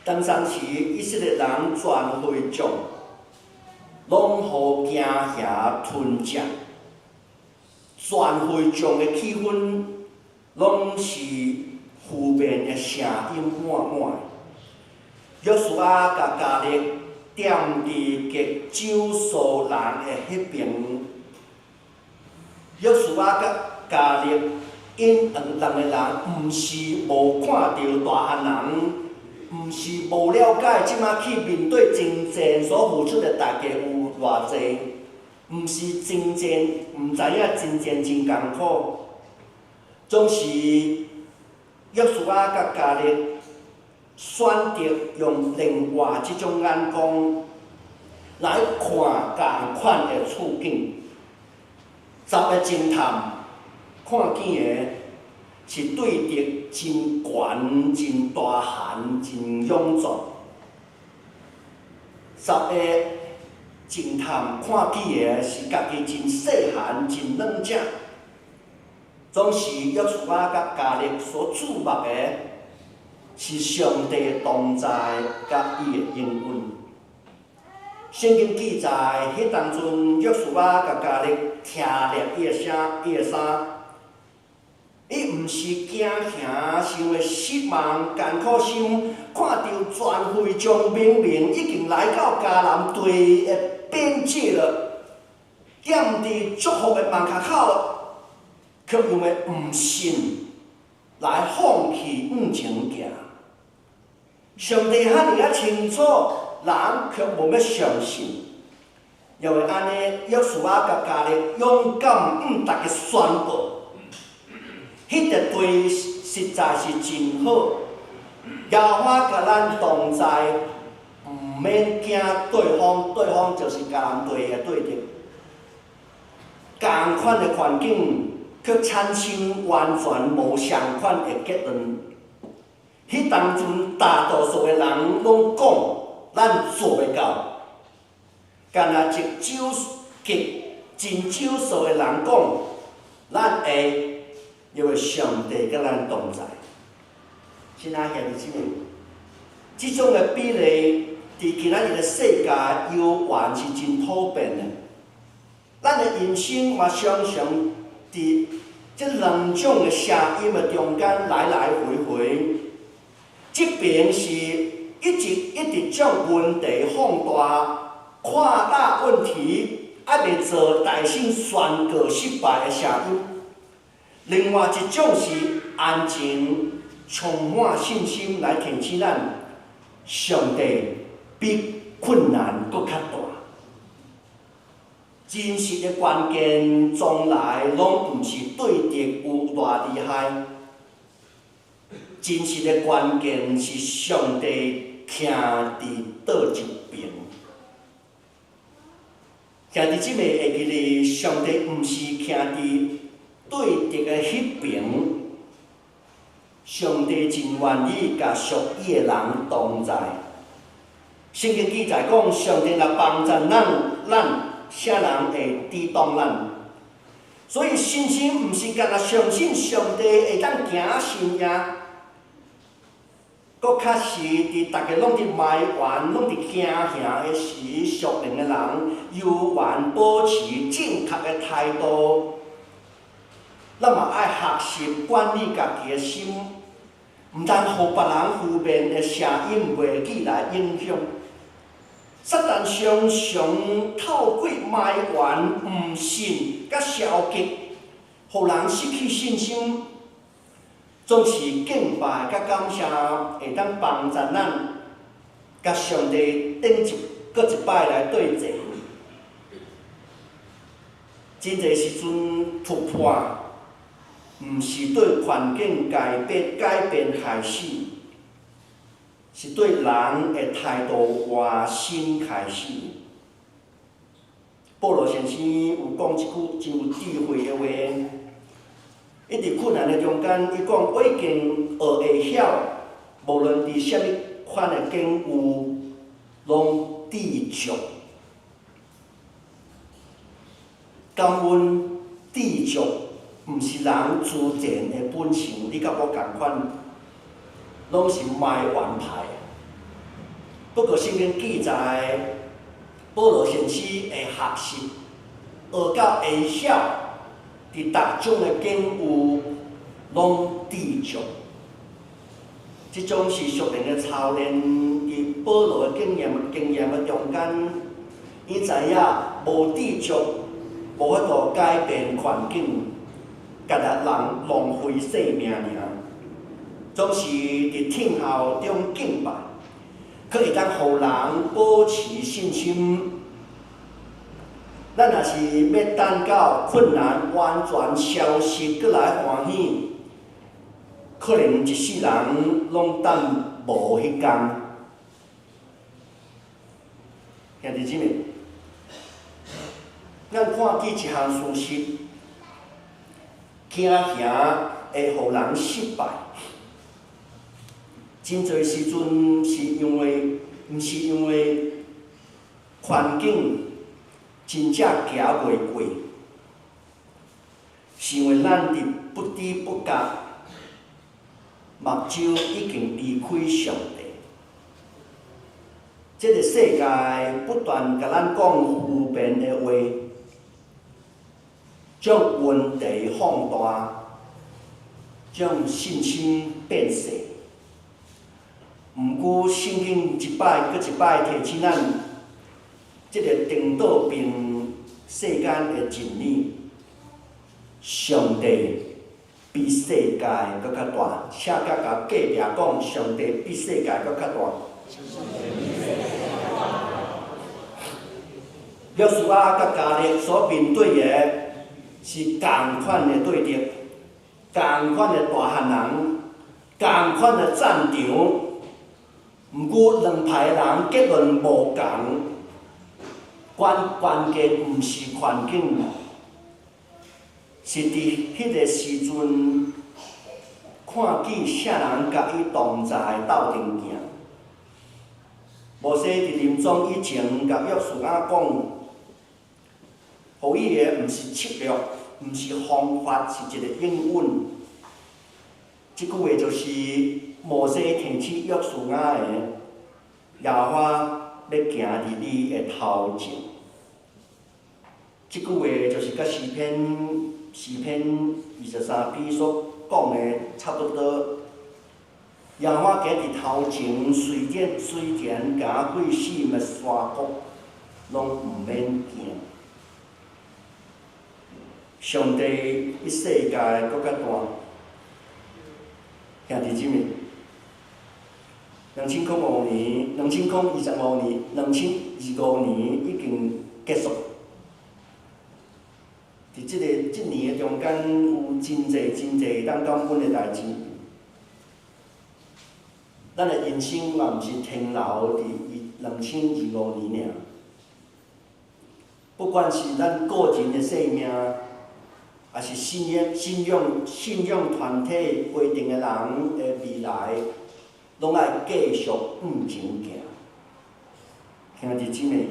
當陣時，以色列人全會眾攏予驚嚇吞食，全會眾的氣氛攏是負面的聲音滿滿。約書亞佮迦勒踮佇極少數人的彼爿，約書亞佮迦勒𪜶兩個人，毋是無看著大漢人。毋是無了解，這馬去面對征戰所付出的代價有偌濟，毋是征戰，毋知影征戰真艱苦。總是約書亞佮迦勒選擇用另外這種眼光來看仝款的處境。十个偵探看見的是對敵真懸、真大漢、真勇壯。十个偵探看見的是家己真細漢、真軟弱。總是約書亞佮迦勒所注目的，是上帝的同在佮伊的應允。聖經記載，彼當陣約書亞佮迦勒聽掠伊的聲，伊的衫。伊毋是驚嚇，是因為失望、艱苦心，看著全會眾明明已經來到迦南地的邊界了，踮佇祝福的門跤口，卻因為毋信來放棄向前行。上帝遐爾仔清楚，人卻無欲相信。因為按呢，約書亞佮迦勒勇敢向大家宣布。彼個地實在是真好，耶和華佮咱同在，毋免驚對方，對方就是迦南地的對敵。仝款的環境，卻產生完全無相款的結論。彼當陣大多數的人攏講，咱做袂到。干焦一少極真少數的人講，咱會。因為上帝佮咱同在，親愛兄弟姊妹，這種的比例，佇今仔日的世界，猶原是真普遍的。咱的人生嘛，常常佇這兩種的聲音的中間來來回回。這爿是一直一直將問題放大、擴大問題，猶未做大聲宣告失敗的聲音。另外一種是安靜、充滿信心來提醒咱，上帝比困難閣較大。真實的關鍵從來攏毋是對敵有偌厲害，真實的關鍵是上帝徛佇佗一爿。兄弟姊妹會記得，上帝毋是徛佇對敵的彼爿，上帝真願意佮屬伊的人同在。聖經記載講，上帝若幫助咱，咱啥人會抵擋咱？所以信心毋是干焦相信上帝會當行神跡，閣較是佇逐家攏佇埋怨、攏佇驚嚇的時，屬靈的人猶原保持正確的態度。咱嘛愛學習管理家己的心，毋通予別人負面的聲音話語來影響。撒旦常常透過埋怨、毋信、佮消極，予人失去信心。總是敬拜佮感謝，會當幫助咱，佮上帝頂一閣一擺來對齊。真濟時陣突破，毋是對環境改變改變開始，是對人的態度換新開始。保羅先生有講一句真有智慧的話，伊佇困難的中間，伊講我已經學會曉，無論佇啥物款的境遇，攏知足。感恩知足，毋是人自然的本性，你佮我仝款，攏是埋怨派。不過聖經記載，保羅先生會學習，學到會曉，佇逐種的境遇攏知足。這種是屬靈的操練，佇保羅的經驗經驗的中間，伊知影無知足，無法度改變環境，干焦人浪費性命爾。總是佇聽候中敬拜，閣會當予人保持信心。咱若是欲等到困難完全消失，閣來歡喜，可能一世人攏等無彼工。兄弟姊妹，咱看見一項事實，驚嚇會予人失敗。真濟時陣是因為，毋是因為環境真正行袂過，是因為咱佇不知不覺，目睭已經離開上帝。這個世界不斷共咱講負面的話，將問題放大，將信心變細。毋過聖經一擺閣一擺提醒咱，這個顛倒並世間的真理，上帝比世界閣較大。請佮共隔壁講，上帝比世界閣較大。約書亞佮迦勒所面對的是仝款的對敵，仝款的大漢人，仝款的戰場。毋過兩派人結論無仝，關關鍵毋是環境，是佇彼個時陣看見啥人佮伊同在鬥陣行。摩西佇臨終以前，共約書亞講，予伊的毋是策略，毋是方法，是一個應允。這句話就是摩西提醒約書亞的，耶和華欲行佇你的頭前。這句話就是佮詩篇詩篇23篇所講的差不多。耶和華行佇頭前，雖然行過死蔭的山谷，攏毋免驚。上帝比世界閣較大，兄弟姊妹，2005年、2025年、2025年已經結束。佇這個這年的中間，有真濟真濟會當感恩的代誌。咱的人生嘛，毋是停留佇2025年爾。不管是咱個人的生命，抑是信仰團體規定的人的未來，攏愛繼續向前行。兄弟姊妹，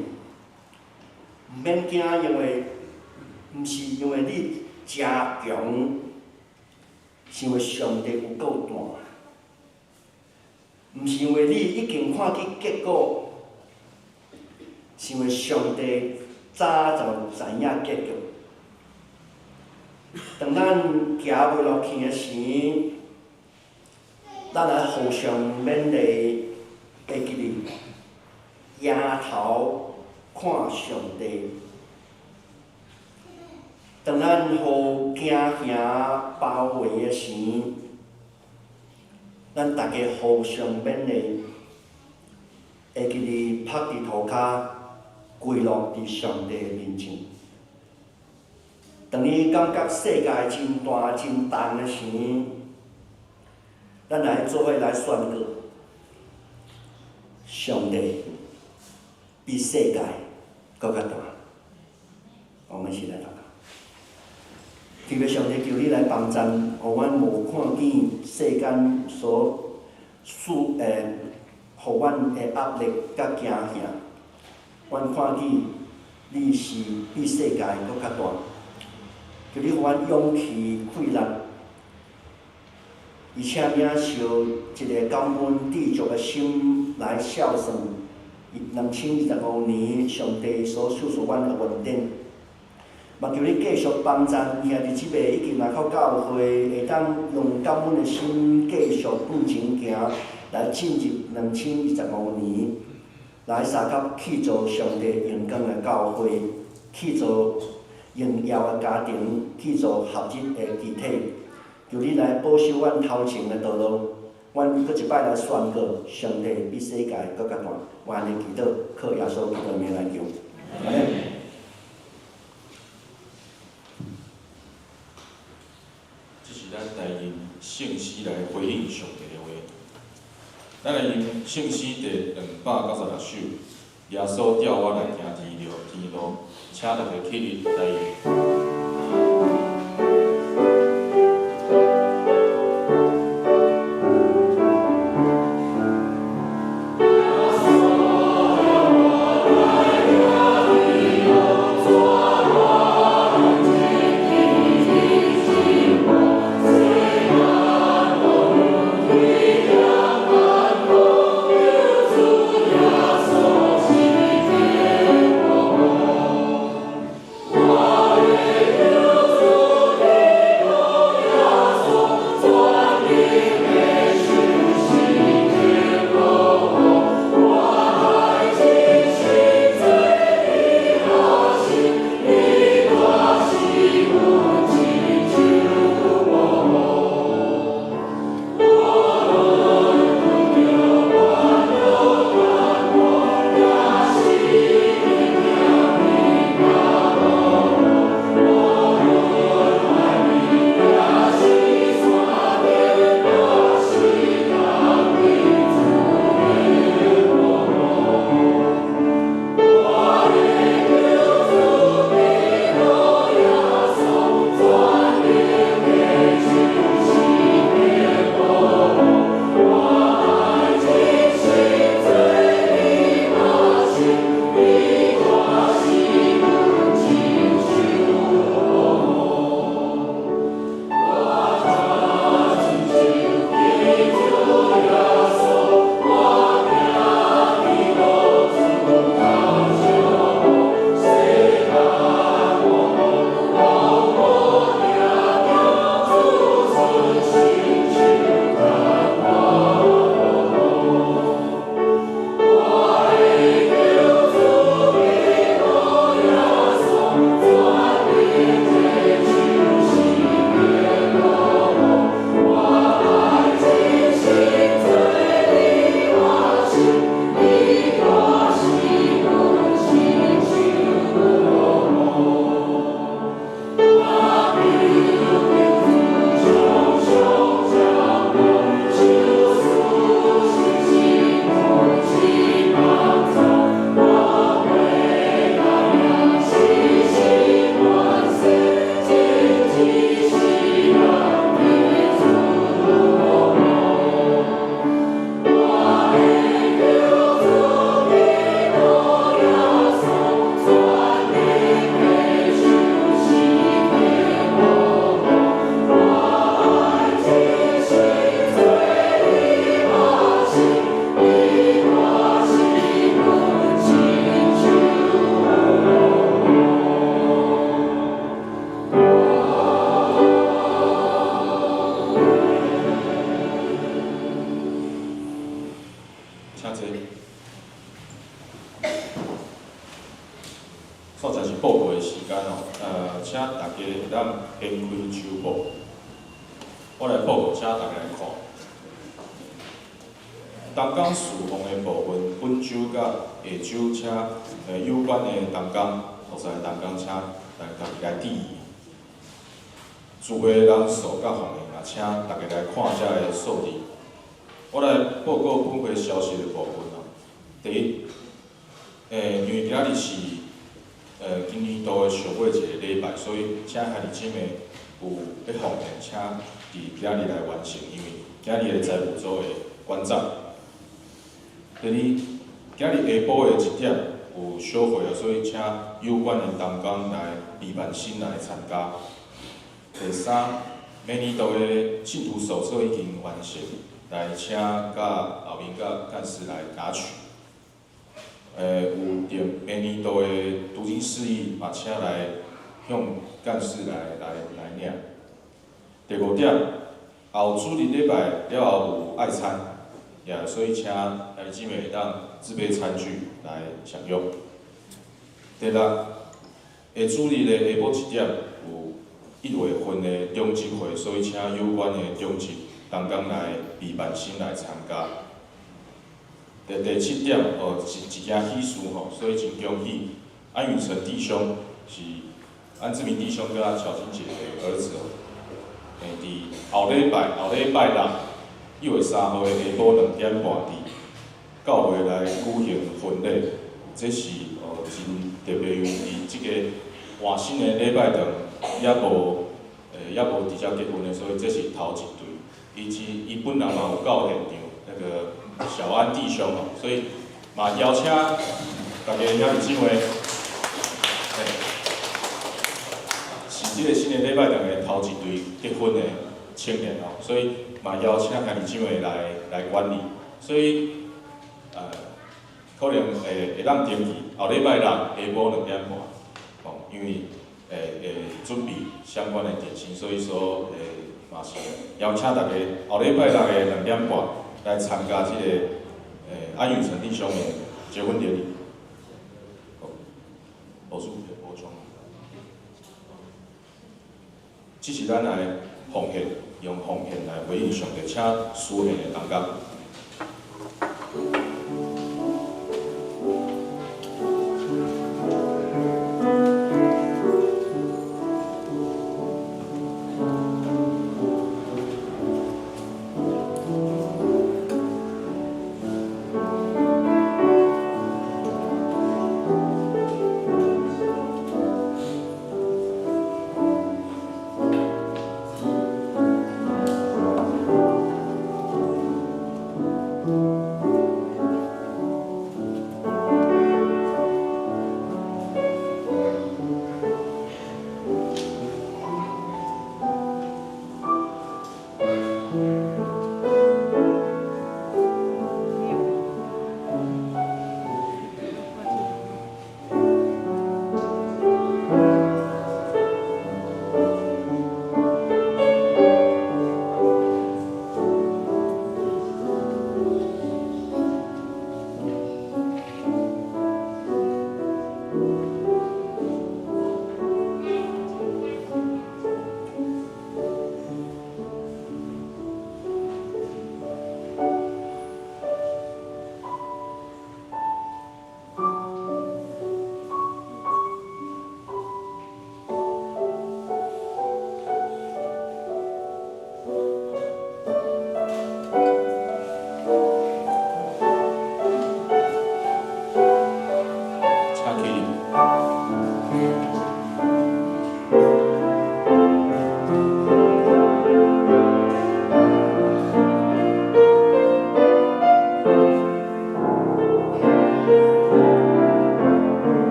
毋免驚，因為毋是因為你誠強，是因為上帝有夠大。毋是因為你已經看見結果，是因為上帝早就知影結局。當咱行袂落去的時，咱來互相勉勵，會記得抬頭看上帝。當咱予驚嚇包圍的時，咱大家互相勉勵，會記得拍佇塗跤，跪落佇上帝面前。當你感覺世界真大真重的時，咱來做伙來宣告：上帝比世界閣較大。我們一起來禱告。天父上帝，求你來幫贊，予阮無看見世間所賜予阮的壓力佮驚嚇。阮看見你是比世界閣較大。求你予阮勇氣、氣力，而且領受一個感恩知足的心來數算2025年上帝所賜予阮的恩典。嘛求你繼續幫贊兄弟姊妹已經來到教會，會當用感恩的心繼續向前行，來進入2025年，來相佮去做上帝榮光的教會，去做榮耀的家庭，去做合一的肢體。求你來保守阮頭前的道路，阮閣一擺來宣告，上帝比世界閣較大。我按呢祈禱，靠耶穌基督的名來求，阿們。這是咱來用聖詩來回應上帝的話。咱來用聖詩第296首，耶穌帶我來行天路，請大家起立來用。我請大家會當掀開手簿，我來報告，請大家來看。同工事奉的部分，本週佮下週，請有關的同工，服侍的同工，請來家己來注意。聚會人數佮奉獻，也請大家來看遮个數字。我來報告本會消息的部分哦。第一，因為今仔日是今年度的上尾一個禮拜，所以請兄弟姊妹有欲奉獻，請佇今仔日來完成，因為今仔日的財務組會關帳。第二，今仔日下晡的一點有小會啊，所以請有關的同工來備辦室來參加。第三，明年度的信徒手冊已經完成，來請佮後面佮幹事來拿取。有定明年度的讀經釋義，嘛請來向幹事來領。第五點，後主日禮拜了後有愛餐，也所以請兄弟姊妹會當自備餐具來享用。第六，下主日的下晡一點有1月份的長執會，所以請有關的長執同工來備辦室來參加。第七點，哦，是一件喜事吼，所以真恭喜安宇成弟兄是安志明弟兄佮喬金姐的兒子哦。佇後禮拜六1月3號的下晡2點半，佇教會來舉行婚禮，這是哦真特別，因為佇這個換新的禮拜堂猶無佇遮結婚的，所以這是頭一對。伊本人嘛有到現場，那個小安弟兄哦，所以嘛邀請大家兄弟姊妹，是這個新的禮拜堂的頭一對結婚的青年哦，所以嘛邀請兄弟姊妹來觀禮，所以可能會當登記後禮拜六下晡2點半，哦，因為會準備相關的點心，所以說嘛是邀請大家後禮拜六的2點半來參加這個安宇成弟兄的結婚典禮。好，老師補充。這是咱來奉獻，用奉獻來回應上帝，請司獻的同工。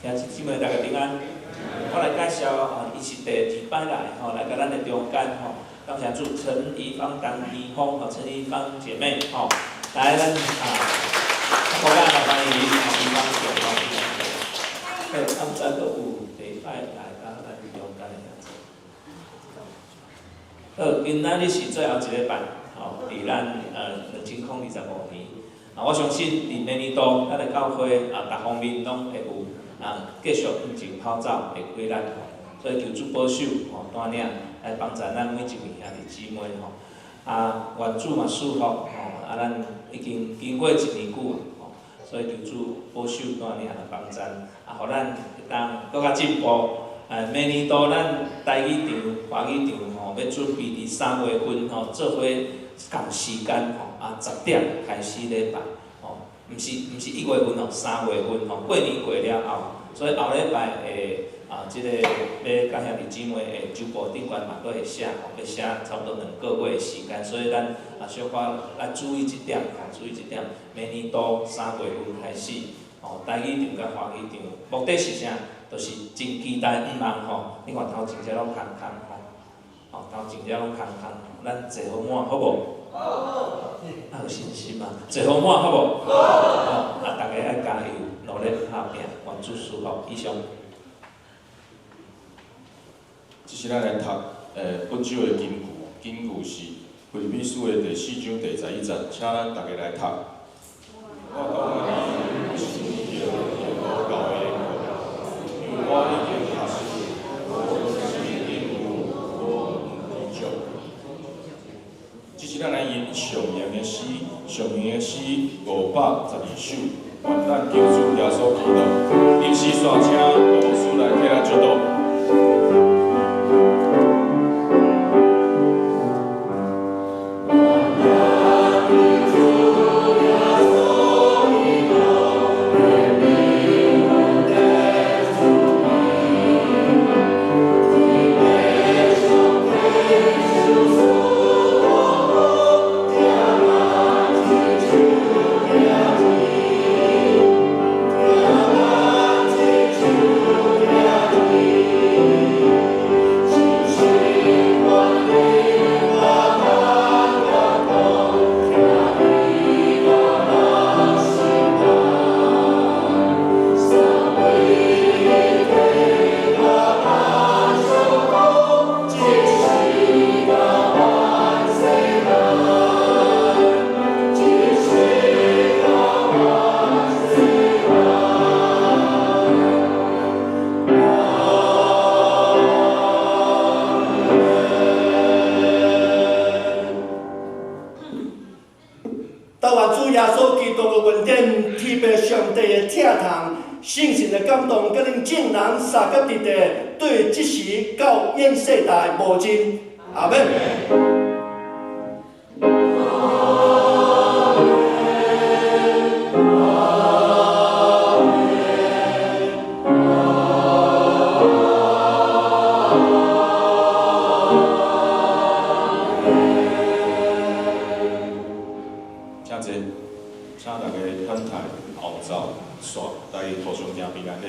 兄弟姊妹大家平安。我來介紹啊，伊是第二擺來吼，來到咱的中間吼。感謝主，陳怡芳、陳怡芳吼，陳怡芳姐妹吼，來咱啊，國家來歡迎怡芳姐吼。嘿，啊，毋知閣有第一擺來到咱中間的兄弟。好，今仔日是最後一禮拜，吼，佇咱2025年。啊，我相信佇明年度，咱的教會啊，逐方面攏會有啊，繼續向前跑走會開力吼。所以求主保守吼，帶領來幫助咱每一位兄弟姊妹吼。啊，願主嘛賜福吼，啊，咱已經經過一年久吼，所以求主保守帶領來幫助，啊，予咱會當閣較進步。明年度咱台語場、華語場吼，欲準備佇3月份吼，做伙仝時間吼，啊，10點開始禮拜吼，毋是1月份吼，3月份吼，過年過了後，所以後禮拜會啊，這個欲佮兄弟姊妹會周報頂懸嘛，閣會寫吼，欲寫差不多2個月的時間，所以咱啊小可來注意這點吼，注意這點。明年度3月份開始吼，台語場佮華語場，目的是啥？就是真期待向望吼，你看頭前遮攏空空吼，吼頭前遮攏空空，咱坐予滿好無？好。啊有信心嗎？坐予滿好無？好。啊，大家愛加油，努力拍拚，願主賜福。以上。這是咱來讀本周的金句，金句是腓立比書的第四章第11節，請咱大家來讀。我講的是為著教會的緣故，因為我已經確信，無論是貧富，無論富足。這是咱來吟上行的詩，上行的詩512首，願咱救主耶穌基督臨時煞請羅牧師來替咱祝禱。但願主耶穌基督的恩典，天父上帝的疼痛，聖神的感動，佮恁眾人相佮佇地，對這時到永世代無盡。阿們。請坐，請大家等待後奏煞，來互相行平安禮。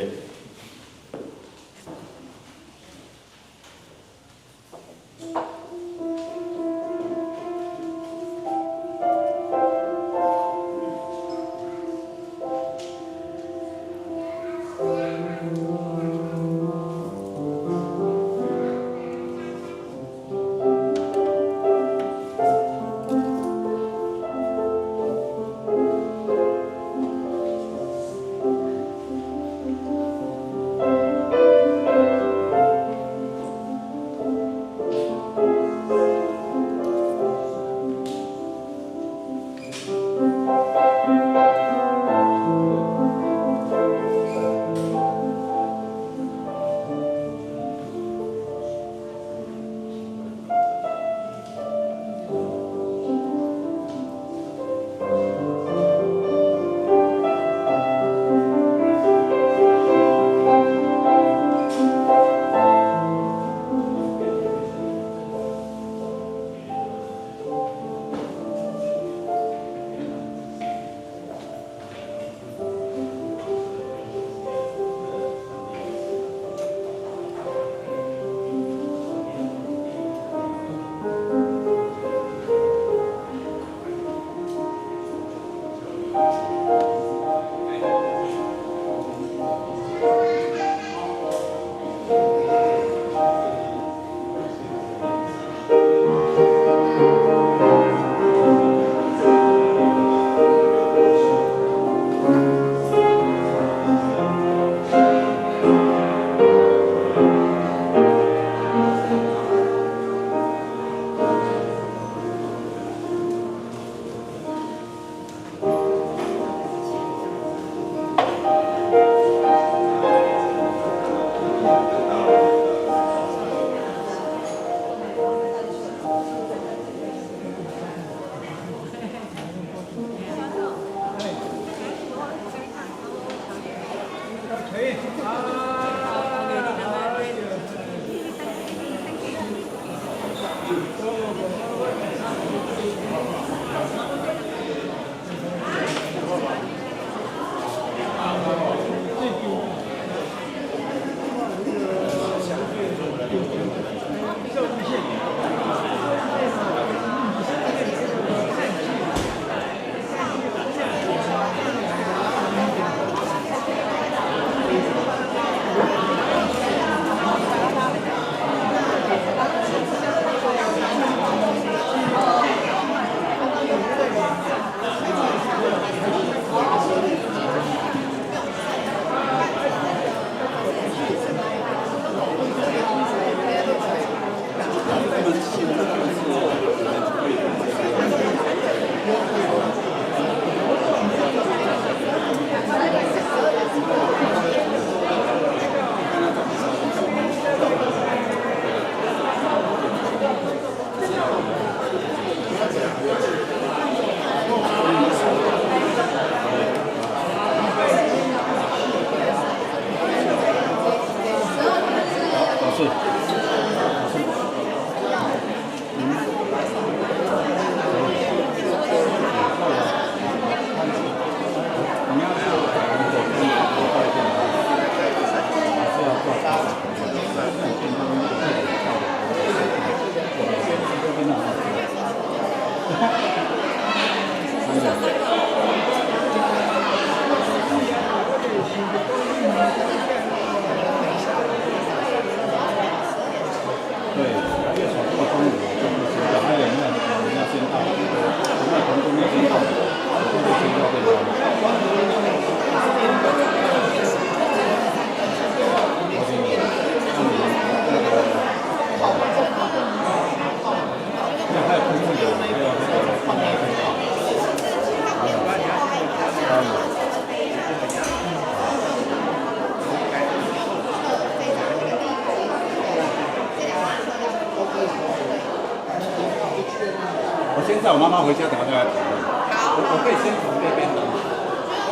我先載我媽媽回家，等下再來討論。好，我可以先準備便當，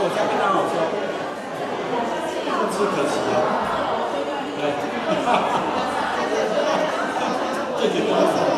我家便當好吃哦，不吃可惜哦。對，哈哈，這幾個。